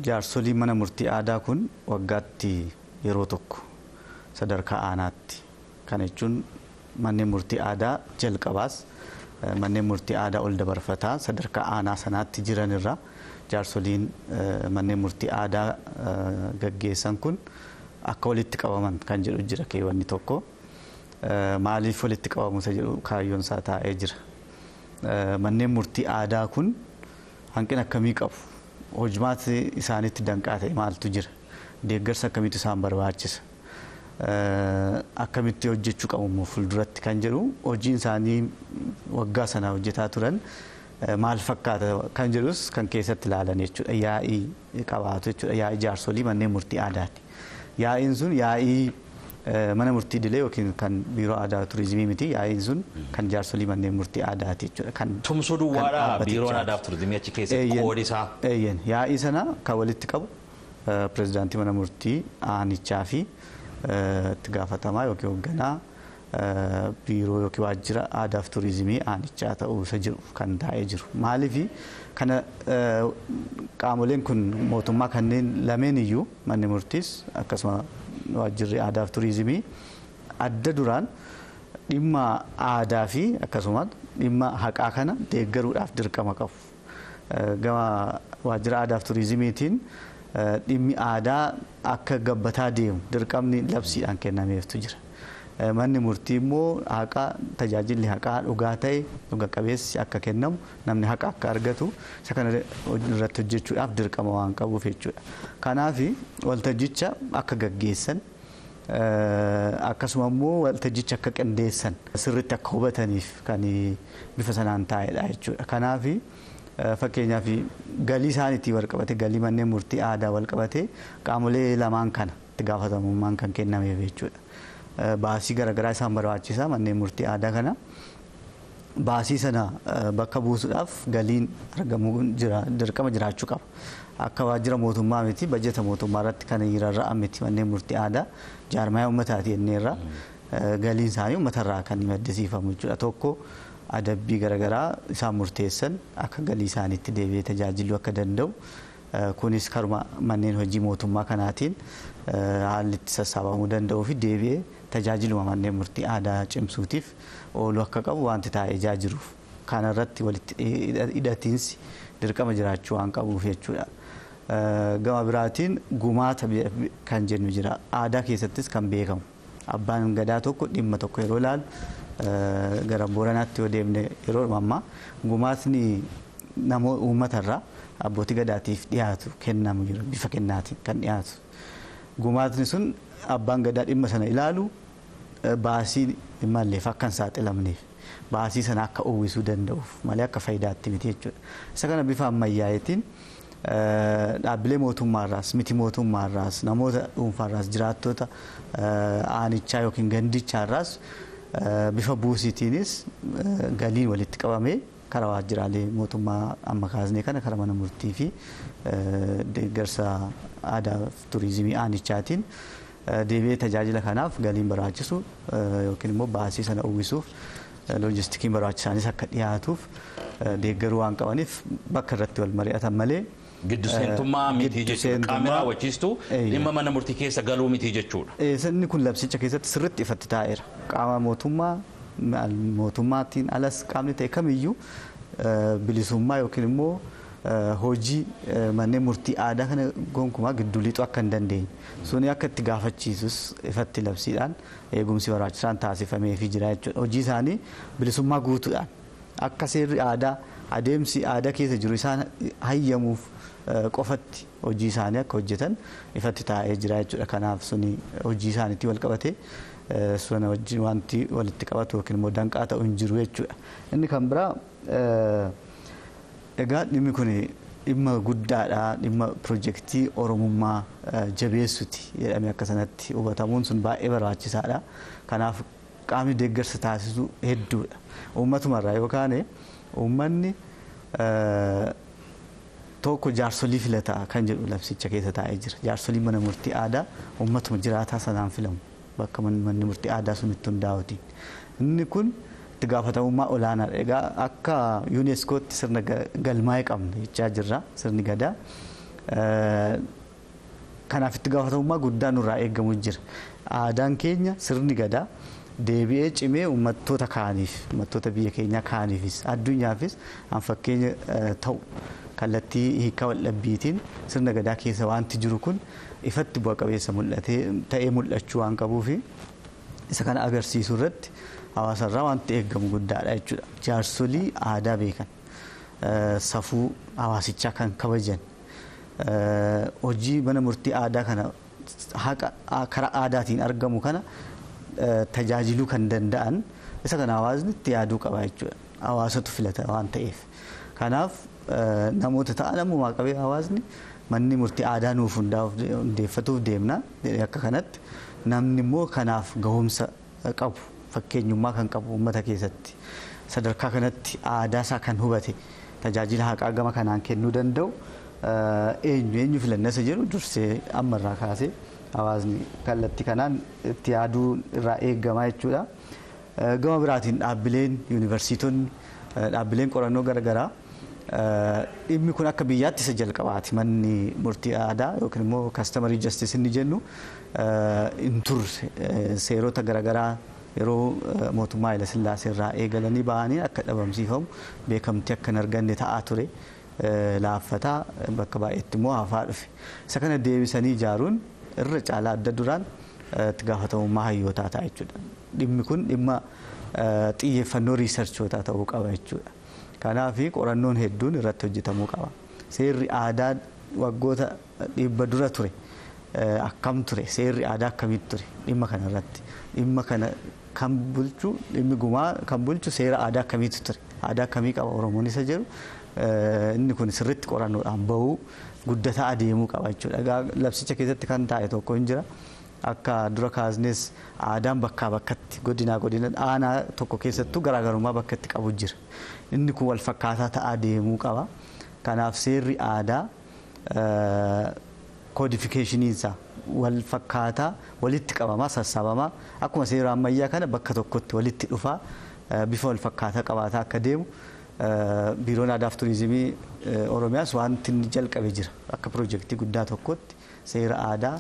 jaarsolii mana murtii aadaa kun waggaatti yeroo tokko sadarkaa aanaatti kana jechuun manneen murtii aadaa jalqabaas manneen murtii aadaa ol dabarfataa sadarkaa aanaa sanaatti jiran irraa jaarsoliin manneen murtii aadaa gaggeessan kun akka walitti qabaman kan jedhu jira keewwanni tokko. Maaliif walitti qabamu isa jedhu kaayyoon isaa taa'ee jira. Manneen murtii aadaa kun hanqina akkamii qabu? Hojmaati isaanitti danqaa ta'e maaltu jira? Deeggarsa akkamiitu isaan barbaachisa? Akkamitti hojjechuu qabu immoo fuulduratti kan jedhu hojiin isaanii waggaa sana hojjetaa turan maal fakkaata kan jedhus kan keessatti ilaalan jechuudha. Yaa'ii qabaatu jechuudha. Yaa'ii jaarsolii manneen murtii aadaati. Yaa'iin sun yaa'ii mana murtii idilee yookiin kan biiroo aadaa turizimii miti. Yaa'iin sun kan jaarsolii manneen murtii aadaati jechuudha. Kan tumsuu duwwaadha biiroon aadaa fi turizimii achi keessatti qoodi isaa. Eeyyen yaa'ii sana kan walitti qabu pirezidaantii mana murtii aanichaa fi itti gaafatamaa yookiin hoogganaa biiroo yookiin waajjira aadaa fi turizimii aanichaa ta'uu isa jiru kan taa'ee jiru. Maaliif kana qaamoleen kun mootummaa kanneen lameen iyyuu manni murtiis akkasuma waajjirri aadaa fi turizimii adda duraan dhimma aadaa fi akkasuma dhimma haqaa kana deeggaruudhaaf dirqama qabu. Gama waajjira aadaa fi turizimiitiin dhimmi aadaa akka gabbataa deemu dirqamni labsiidhaan kennameeftu jira. Manni murtii immoo haqa tajaajilli haqaa dhugaa ta'e dhuga qabeessi akka kennamu namni haqa akka argatu isa kana irratti hojjechuudhaaf dirqama waan qabuuf jechuudha. Kanaaf waltajjicha akka gaggeessan akkasuma immoo waltajjicha akka qindeessan sirriitti akka hubataniif kan bifa sanaan taa'edha jechuudha. Kanaaf fakkeenyaaf galii isaaniitiin wal qabate galii manneen murtii aadaa wal qabate qaamolee lamaan kana itti gaafatamummaan kan kennameef jechuudha. Baasii garaagaraa isaan barbaachisa manneen murtii aadaa kana. Baasii sana bakka buusuudhaaf galiin argamuu jira dirqama jiraachuu qaba. Akka waajjira mootummaa miti bajeta mootummaa irratti kan rarra'an miti manneen murtii aadaa jaarmaya uummataati jenneerra galiin isaanii uummatarraa kan maddisiifamu jechuudha. Tokko adabbii garaagaraa isaan murteessan akka galii isaaniitti deebi'ee tajaajiluu akka danda'u Kunis karuma manneen hojii mootummaa kanaatiin haalli itti sassaabamuu danda'uu fi deebi'ee tajaajiluma manneen murtii aadaa cimsuutiif ooluu akka qabu wanti taa'ee jiruuf kanarratti walitti hidhatiinsi dirqama jiraachuu waan qabuuf jechuudha. Gama biraatiin gumaata kan jennu jira. Aadaa keessattis kan beekamu. Abbaan gadaa tokko dhimma tokko yeroo ilaalu gara Booranaatti yoo deemne yeroo ammaa gumaatni namoota uummatarraa abbootii gadaatiif dhiyaatu kennamu jira bifa kennaatiin kan dhiyaatu. Gumaatni sun abbaan gadaa dhimma sana ilaalu baasii malleef akka hin saaxilamneef baasii sana akka uwwisuu danda'uuf malee akka faayidaatti miti jechuudha. Isa kana bifa ammayyaa'eetiin dhaabbilee mootummaarraas miti mootummaarraas namoota dhuunfaarraas jiraattota aanichaa yookiin gandichaarraas bifa buusiitiinis galiin walitti qabamee karaa waajjiraalee mootummaa amma kaasnee kana karaa mana murtii fi deeggarsa aadaa fi turizimii aanichaatiin deebi'ee tajaajila kanaaf galiin barbaachisu yookiin immoo baasii sana uwwisuuf loojistikiin barbaachisaanis akka dhiyaatuuf deeggaruu waan qabaniif bakka irratti wal mari'atan malee. Giddu seentummaa miti jechuudha. Qaamni raawwachiistu dhimma mana murtii keessa galuu miti jechuudha. Inni kun labsicha keessatti sirriitti ifatti taa'eera. Qaama mootummaa mootummaatiin alas qaamni ta'e kamiyyuu bilisummaa yookiin immoo hojii manneen murtii aadaa kana gonkumaa gidduu lixuu akka hin dandeenye. Suni akka itti gaafachiisus ifatti labsiidhaan eegumsi barbaachisaan taasifameefii jira jechuudha. Hojii isaanii bilisummaa guutuudhaan akka seerri aadaa adeemsi aadaa keessa jiru isaan hayyamuuf qofatti hojii isaanii akka hojjetan ifatti taa'ee jira jechuudha. Kanaaf suni hojii isaaniitti wal qabatee sana wajjin wanti walitti qabatu yookiin immoo danqaa ta'u hin jiru jechuudha. Inni kan biraa egaa dhimmi kun dhimma guddaadha. Dhimma pirojektii Oromummaa jabeessuti jedhamee akka sanatti hubatamuun sun baay'ee barbaachisaadha. Kanaaf qaamni deeggarsa taasisu hedduudha. Ummatumarraa yookaan uummanni tokko jaarsolii filata kan jedhu labsicha keessa taa'ee jira. Jaarsolii mana murtii aadaa uummatuma jiraataa sanaan filamu bakka manni murtii aadaa sun itti hundaa'uutiin. Inni kun itti gaafatamummaa olaanaadha. Egaa akka yuuneeskootti sirna galmaa'ee qabna jechaa jirra sirni gadaa. Kanaaf itti gaafatamummaa guddaa nurraa eegamu jira. Aadaan keenya sirni gadaa deebi'ee cimee uummattoota kaaniif uummattoota biyya keenyaa kaaniifis addunyaafis an fakkeenya ta'u kallattii hiikaa waldhabbiitiin sirna gadaa keessa wanti jiru kun ifatti bu'a qabeessa mul'atee ta'ee mul'achuu waan qabuufi isa kana agarsiisuu irratti hawaasarraa wanti eegamu guddaadha jechuudha. Jaarsolii aadaa beekan safuu hawaasichaa kan kabajan hojii mana murtii aadaa kana haqa karaa aadaatiin argamu kana tajaajiluu kan danda'an isa kana hawaasni itti yaaduu qaba jechuudha. Hawaasatu filata waan ta'eef. Kanaaf namoota ta'an ammumaa qabee hawaasni manni murtii aadaa nuuf hundeeffatuuf deemna akka kanatti namni immoo kanaaf gahumsa qabu fakkeenyummaa kan qabu uummata keessatti sadarkaa kanatti aadaa isaa kan hubate tajaajila haqaa gama kanaan kennuu danda'u eenyu eenyu filanna isa jedhu dursee ammarraa kaasee hawaasni kallattii kanaan itti yaaduu irraa eegamaa jechuudha. Gama biraatiin dhaabbileen yuunivarsiitonni dhaabbileen qorannoo garaagaraa dhimmi kun akka biyyaatti isa jalqabaati manni murtii aadaa yookiin immoo kaastamarii jastiis inni jennu hin turre seerota garaagaraa yeroo mootummaa Haayila Sillaasee irraa eegalanii ba'anii akka dhabamsiifamu beekamtii akka hin arganne ta'aa ture laaffataa bakka baay'eetti immoo hafaa dhufe. Isa kana deebisanii ijaaruun irra caalaa adda duraan itti gaafatamummaa hayyootaa ta'a jechuudha. Dhimmi kun dhimma xiyyeeffannoo riisarchootaa ta'uu qaba jechuudha. Kanaaf qorannoon hedduun irratti hojjetamuu qaba. Seerri aadaa waggoota dhibba dura ture akkam ture seerri aadaa akkamitti ture dhimma kana irratti dhimma kana kan bulchu dhimmi gumaa kan bulchu seera aadaa akkamiitu ture aadaa akkamii qaba Oromoon isa jedhu inni kun sirriitti qorannoodhaan bahuu guddataa adeemuu qaba jechuudha. Egaa labsicha keessatti kan taa'e tokko hin jira. Akka dura kaasnes aadaan bakkaa bakkatti godinaa godina aanaa tokko keessattuu garaagarummaa bakka itti qabu jira. Inni kun wal fakkaataa ta'aa deemuu qaba. Kanaaf seerri aadaa koodifikeeshiniin isaa wal fakkaataa walitti qabamaa sassaabamaa akkuma seera ammayyaa kana bakka tokkotti walitti dhufaa bifa wal fakkaataa qabaataa akka deemu Biiroon Aadaa fi Turizimii Oromiyaas wanti inni jalqabe jira. Akka piroojeektii guddaa tokkotti seera aadaa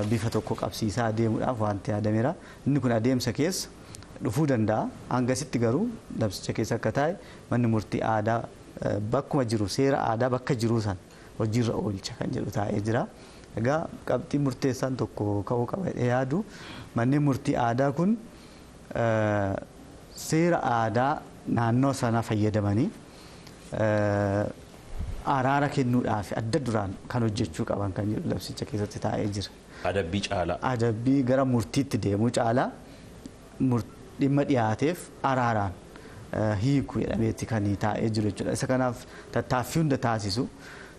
bifa tokko qabsiisaa adeemuudhaaf wanti yaadameera. Inni kun adeemsa keessa dhufuu danda'a. Hangasitti garuu labsicha keessa akka taa'e manni murtii aadaa bakkuma jiru seera aadaa bakka jiru san hojiirra oolcha kan jedhu taa'ee jira. Egaa qabxii murteessaan tokko ka'uu qaba jedhee yaadu manneen murtii aadaa kun seera aadaa naannoo sana fayyadamanii araara kennuudhaaf adda duraan kan hojjechuu qaban kan jedhu labsicha keessatti taa'ee jira. Adabbii caalaa. Adabbii gara murtiitti deemuu caalaa dhimma dhiyaateef araaraan hiiku jedhameeti kan taa'ee jiru jechuudha. Isa kanaaf tattaaffii hunda taasisu.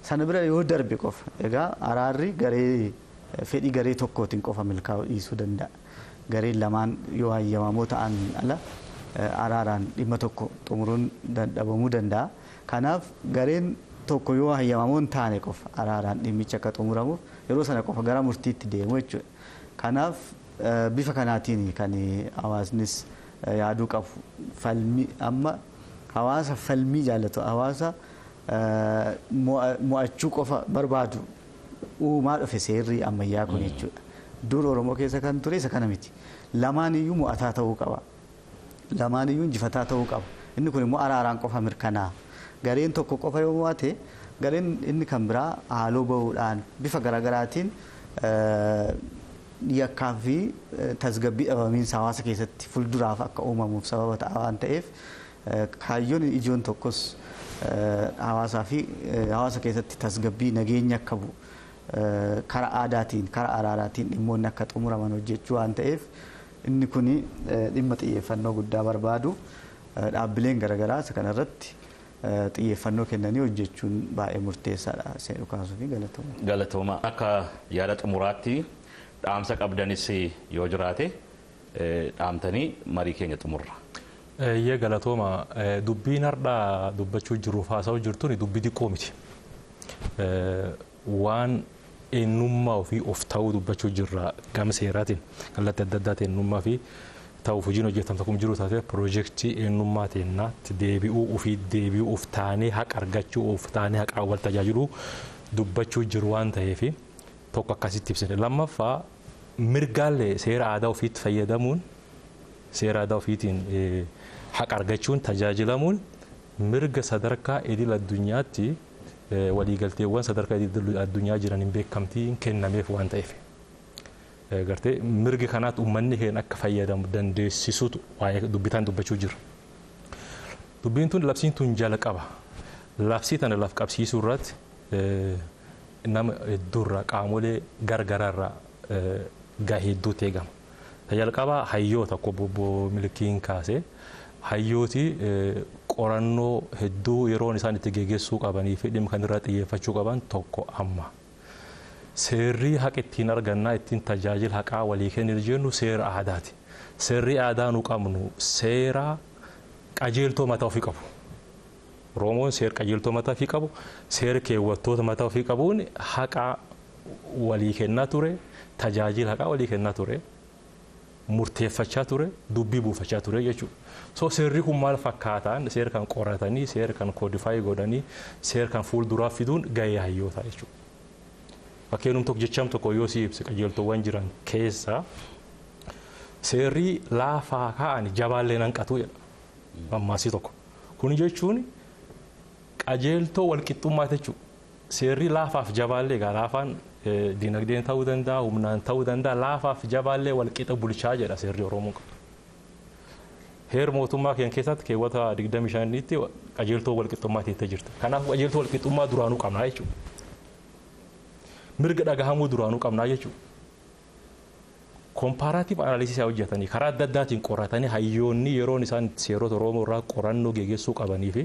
Sana bira yoo darbe qofa egaa araarri garee fedhii garee tokkootiin qofa milkaa'uu dhiisuu danda'a. Gareen lamaan yoo hayyamamoo ta'an ala araaraan dhimma tokko xumuruun dadhabamuu danda'a. Kanaaf gareen tokko yoo hayyamamoo hin taane qofa araaraan dhimmichi akka xumuramuuf yeroo sana qofa gara murtiitti deemu jechuudha. Kanaaf bifa kanaatiin kan hawaasnis yaaduu qabu. Falmii amma hawaasa falmii jaallatu hawaasa mo'achuu qofa barbaadu uumaa dhufe seerri ammayyaa kun jechuudha. Dur Oromoo keessa kan ture isa kana miti. Lamaan iyyuu mo'ataa ta'uu qaba. Lamaan iyyuu injifataa ta'uu qaba. Inni kun immoo araaraan qofa mirkanaa'a. Gareen tokko qofa yoo mo'ate gareen inni kan biraa haaloo bahuudhaan bifa garaagaraatiin yakkaa fi tasgabbii dhabamiinsa hawaasa keessatti fuulduraaf akka uumamuuf sababa ta'a waan ta'eef kaayyoon ijoon tokkos hawaasaa fi hawaasa keessatti tasgabbii nageenya akka bu'u karaa aadaatiin karaa araaraatiin dhimmoonni akka xumuraman hojjechuu waan ta'eef inni kun dhimma xiyyeeffannoo guddaa barbaadu dhaabbileen garaagaraa isa kanarratti xiyyeeffannoo kennanii hojjechuun baay'ee murteessaadha. Seeruu kaasuu fi galatooma. Galatooma. Akka yaada xumuraatti dhaamsa qabdanis yoo jiraate dhaamtanii marii keenya xumurra. Eeyyee galatooma. Dubbiin har'aa dubbachuu jiruuf haasa'uu jirtuun dubbii xiqqoo miti. Waan eenyummaa ofii of ta'uu dubbachuu jirra gama seeraatiin kallattii adda addaatiin eenyummaa fi ta'uuf hojiin hojjetamtu akkuma jiru taatee piroojeektii eenyummaa teennaatti deebi'uu ofii deebi'uu of taanee haqa argachuu of taanee haqaan wal tajaajiluu dubbachuu jiru waan ta'eef tokko akkasitti ibsine. Lammaffaa mirgaallee seera aadaa ofiitti fayyadamuun seera aadaa ofiitiin haqa argachuun tajaajilamuun mirga sadarkaa idil addunyaatti waliigalteewwan sadarkaa idil addunyaa jiran hin beekamtiin kennameef waan ta'eef. Gartee mirgi kanaatti uummanni keenya akka fayyadamu dandeessisuutu waa'ee dubbitaan dubbachuu jira. Dubbiin tun labsiin tun jalqaba. Labsii tana laf qabsiisuu irratti nama hedduurraa qaamolee gargaraarraa gahee hedduutu eegama. Jalqaba hayyoota obbo Milkiin kaasee hayyooti qorannoo hedduu yeroon isaan itti geggeessuu qabanii fi dhimma kan irraa xiyyeeffachuu qaban tokko amma. Seerri haqa ittiin argannaa ittiin tajaajila haqaa walii kenninu jennu seera aadaati. Seerri aadaa nu qabnu seera qajeeltoo mataa ofii qabu. Oromoon seera qajeeltoo mataa ofii qabu, seera keewwattoota mataa ofii qabuun haqa walii kennaa ture, tajaajila haqaa walii kennaa ture, murteeffachaa ture, dubbii buufachaa ture jechuudha. So seerri kun maal fakkaataan seera kan qoratanii, seera kan koodifaayii godhanii, seera kan fuulduraa fiduun gahee hayyootaa jechuudha. Fakkeenyum tokko jecham tokko yoo si ibse qajeeltowwan jiran keessa seerri laafaa ka'an jabaallee hanqatu jedha. Mammaasii tokko. Kun jechuun qajeeltoo walqixxummaa jechuudha. Seerri laafaaf jabaallee egaa laafaan dinagdeen ta'uu danda'a, humnaan ta'uu danda'a, laafaaf jabaallee walqixa bulchaa jedha seerri Oromoo qabu. Heera mootummaa keenya keessatti keewwata 25tti qajeeltoo walqixxummaa teettee jirti. Kanaaf qajeeltoo walqixxummaa duraanuu qabnaa jechuudha. Mirga dhagahamuu duraanuu qabnaa jechuudha. Kompaaraatiif analisiis hojjetanii karaa adda addaatiin qoratanii hayyoonni yeroon isaan seerota Oromoo irraa qorannoo geggeessuu qabanii fi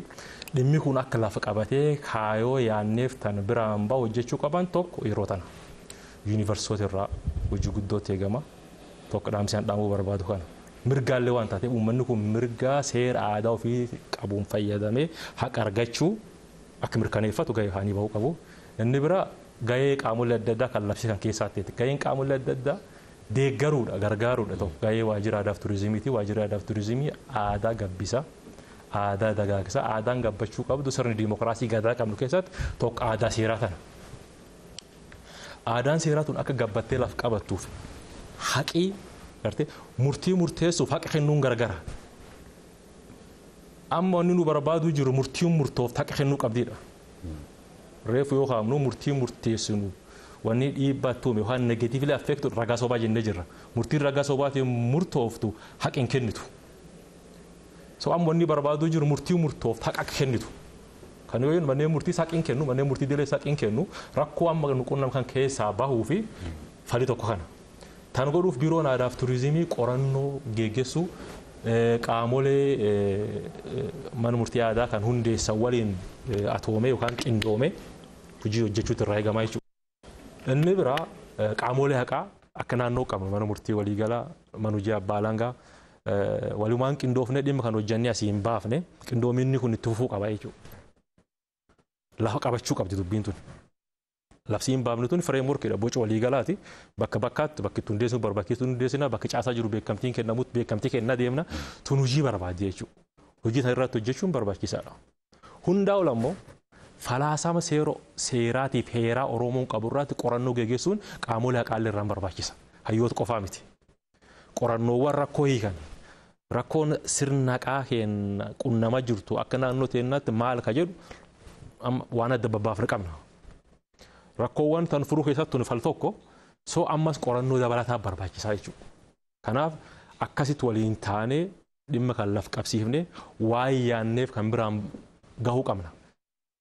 dhimmi kun akka lafa qabatee kaayoo yaanneef tan biraan bahu hojjechuu qaban tokko yeroo tana. Yuunivarsiitota irraa hojii guddootti eegama. Tokko dhaamsaan dhaamuu barbaadu kana. Mirgaallee waan taateef uummanni kun mirgaa seera aadaa ofii qabuun fayyadamee haqa argachuu akka mirkaneeffatu gahee isaanii bahuu qabu. Inni bira gahee qaamolee adda addaa kan labsii kan keessaatti gaheen qaamolee adda addaa deeggaruudha gargaaruudha tokko gahee waajjira aadaa fi turizimiiti. Waajjira aadaa fi turizimii aadaa gabbisa, Aadaa dagaagsa aadaan gabbachuu qabdu sirni diimokiraasii gadaa qabnu keessatti tokko aadaa seeraa tana. Aadaan seeraa tun akka gabbattee laf qabattuuf haqii gartee murtii murteessuuf haqa kennuun gargara. Amma wanni nu barbaaduu jiru murtiin murtoof haqa kennuu qabdiidha. Reefu yoo kaa'amnu murtii murteessinu wanni dhiibbaa tuume yookaan negatiivli affeektu ragaa sobaa jennee jirra. Murtiin ragaa sobaatiin murtooftu haqa hin kennitu. So amma wanni barbaaduu jiru murtii murtoof haqa akka kennitu. Kan yoo jennu manneen murtii haqa hin kennu, manneen murtii dilee haqa hin kennu, rakkoo amma nu qunnam kan keessaa bahuu fi falii tokko kana. Tan godhuuf biiroon aadaa fi turizimii qorannoo geggeessu qaamolee mana murtii aadaa kan hundeessan waliin atoomee yookaan qindoomee hojii hojjechuutu irraa eegamaa jechuudha. Inni biraa qaamolee haqaa akka naannoo qabnu mana murtii waliigalaa, mana hojii abbaa alangaa walumaan qindoofnee dhimma kan hojjannee asii hin baafne qindoominni kun itti fufuu qaba jechuudha. Lafa qabachuu qabdi dubbiin tun. Labsiin baafne tun fireemworkiidha boca waliigalaati. Bakka bakkaatti bakki itti hundeessinu barbaachisu hundeessina bakka caasaa jiru beekamtiin kennamutti beekamtii kennaa deemna tun hojii barbaaddi jechuudha. Hojii sana irratti hojjechuun barbaachisaadha. Hundaa ol ammoo falaasama seeraatiif heeraa Oromoon qabu irratti qorannoo geggeessuun qaamolee haqaallee irraan barbaachisa. Hayyoota qofaa miti. Qorannoowwan rakkoo hiikan rakkoon sirna haqaa keenya qunnamaa jirtu akka naannoo teenyaatti maal ka jedhu waan adda babbaafne qabna. Rakkoowwan tan furuu keessatti tun fal tokko soo ammas qorannoo dabalataa barbaachisaa jechuudha. Kanaaf akkasitti waliin taanee dhimma kan laf qabsiifne waan yaanneef kan biraan gahuu qabna.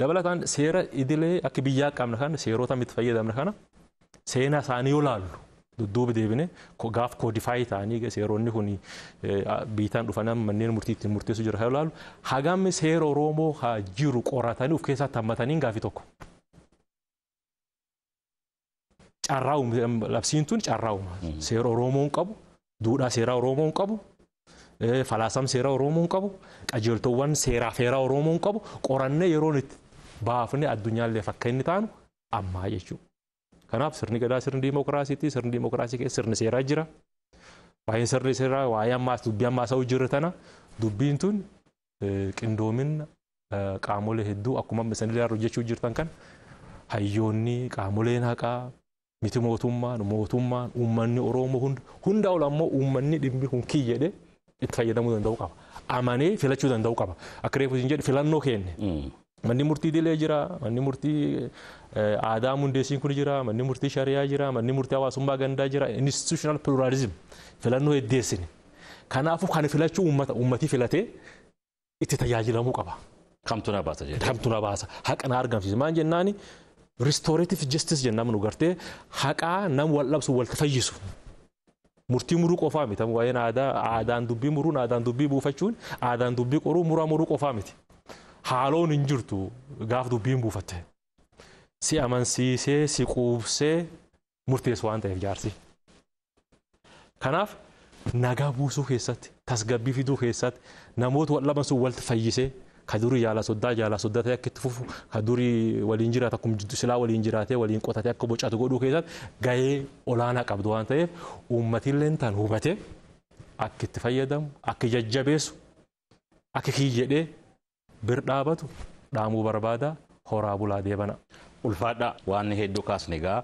Dabalataan seera idilee akka biyyaa qabna kana seerota itti fayyadamna kana seenaa isaanii yoo laallu dudduuba deebine gaaf koodifaayii ta'anii seeronni kun biitaan dhufan manneen murtii ittiin murteessu jira kan ilaalu hagam seera Oromoo haa jiru qoratanii of keessatti hammatanii gaafii tokko. Carraa uume labsiin tun carraa uuma. Seera Oromoon qabu, duudhaa seeraa Oromoon qabu, falaasama seeraa Oromoon qabu, qajeeltowwan seeraa feeraa Oromoon qabu qorannee yeroon itti baafnee addunyaallee fakka inni taanu ammaa jechuudha. Kanaaf sirni gadaa sirni diimokiraasiiti. Sirni diimokiraasii keessa sirni seeraa jira. Waa'een sirni seeraa waa'ee ammaas dubbii ammaas ta'uu jirra tana dubbiin tun qindoomina qaamolee hedduu akkuma amma isin illee hojjechuu jirtan kan hayyoonni qaamoleen haqaa miti mootummaan mootummaan uummanni Oromoo hunda hunda ol ammoo uummanni dhimmi kun kii jedhee itti fayyadamuu danda'uu qaba. Amanee filachuu danda'uu qaba. Akka reefu isin jedhe filannoo keenne. Manni murtii dilee jira, manni murtii aadaa hundeessiin kun jira, manni murtii shari'aa jira, manni murtii hawaasummaa gandaa jira, institutional pluralism filannoo heddeessine. Kanaafuu kan filachuu uummata uummatii filatee itti tajaajilamuu qaba. Kamtu na baasa jedhee. Kamtu na baasa. Haqa na argamsiisa. Maal jennaani restorative justice jennaan nu gartee haqaa nam wal dhabsu wal fayyisu. Murtii muruu qofaa miti. Waa'een aadaa aadaan dubbii muruun aadaan dubbii buufachuun aadaan dubbii qoruu muraa muruu qofaa miti. Haaloon hin jirtu gaaf dubbiin buufatte. Si amansiisee si quubsee murteessu waan ta'eef jaarsi. Kanaaf nagaa buusuu keessatti tasgabbii fiduu keessatti namoota wal dhaban sun walitti fayyisee ka durii jaala soddaa ta'e akka itti fufu ka durii waliin jiraata akkuma silaa waliin jiraatee waliin qotatee akka bocatu godhuu keessatti gahee olaanaa qabdu waan ta'eef uummatillee tan hubatee akka itti fayyadamu akka jajjabeessu akka kiyya bir dhaabatu dhaamuu barbaada horaa bulaa deebana. Ulfaadha waan hedduu kaasne egaa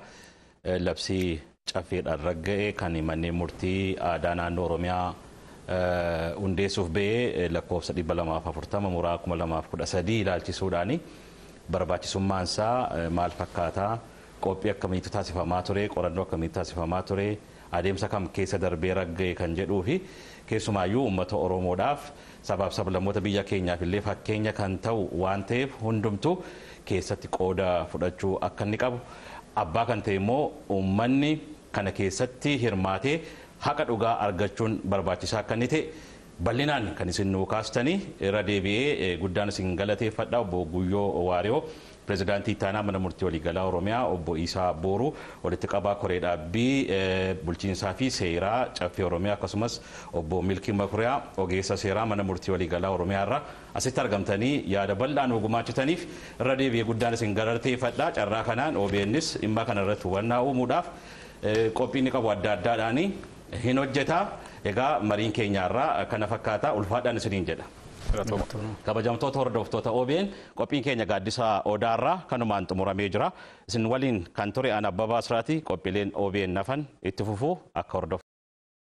labsii caffeedhaan ragga'e kan manneen murtii aadaa naannoo Oromiyaa hundeessuuf ba'ee lakkoofsa 240 muraa 2013 ilaalchisuudhaan barbaachisummaan isaa maal fakkaataa qophii akkamiitu taasifamaa ture qorannoo akkamiitu taasifamaa ture adeemsa kam keessa darbee ragga'e kan jedhuu fi keessumaayyuu uummata Oromoodhaaf sabaaf sablammoota biyya keenyaaf illee fakkeenya kan ta'u waan ta'eef hundumtuu keessatti qooda fudhachuu akka inni qabu abbaa kan ta'e immoo uummanni kana keessatti hirmaatee haqa dhugaa argachuun barbaachisaa akka inni ta'e bal'inaan kan isin nuu kaastanii irra deebi'ee guddaan isin galateeffadha obbo Guyyoo Waariyoo pirezidaantii ittaanaa mana murtii waliigalaa Oromiyaa obbo Isaa Booruu walitti qabaa koree dhaabbii bulchiinsaa fi seeraa caffee Oromiyaa akkasumas obbo Milkii Makuriyaa ogeessa seeraa mana murtii waliigalaa Oromiyaa irraa asitti argamtanii yaada bal'aa nu gumaachitaniif irra deebi'ee guddaan isin galateeffadha. Carraa kanaan OBNs dhimma kana irratti hubannaa uumuudhaaf qophii inni qabu adda addaadhaanii hin hojjeta. Egaa mariin keenyaarraa kana fakkaata ulfaadhaan isiniin jedha. Kabajamtoota hordoftoota OBN, qophiin keenya gaaddisa Odaarraa kanumaan xumuramee jira. Isin waliin kan ture ana Abbabaa Siraatii. Qophiileen OBN nafan itti fufuu akka hordofu.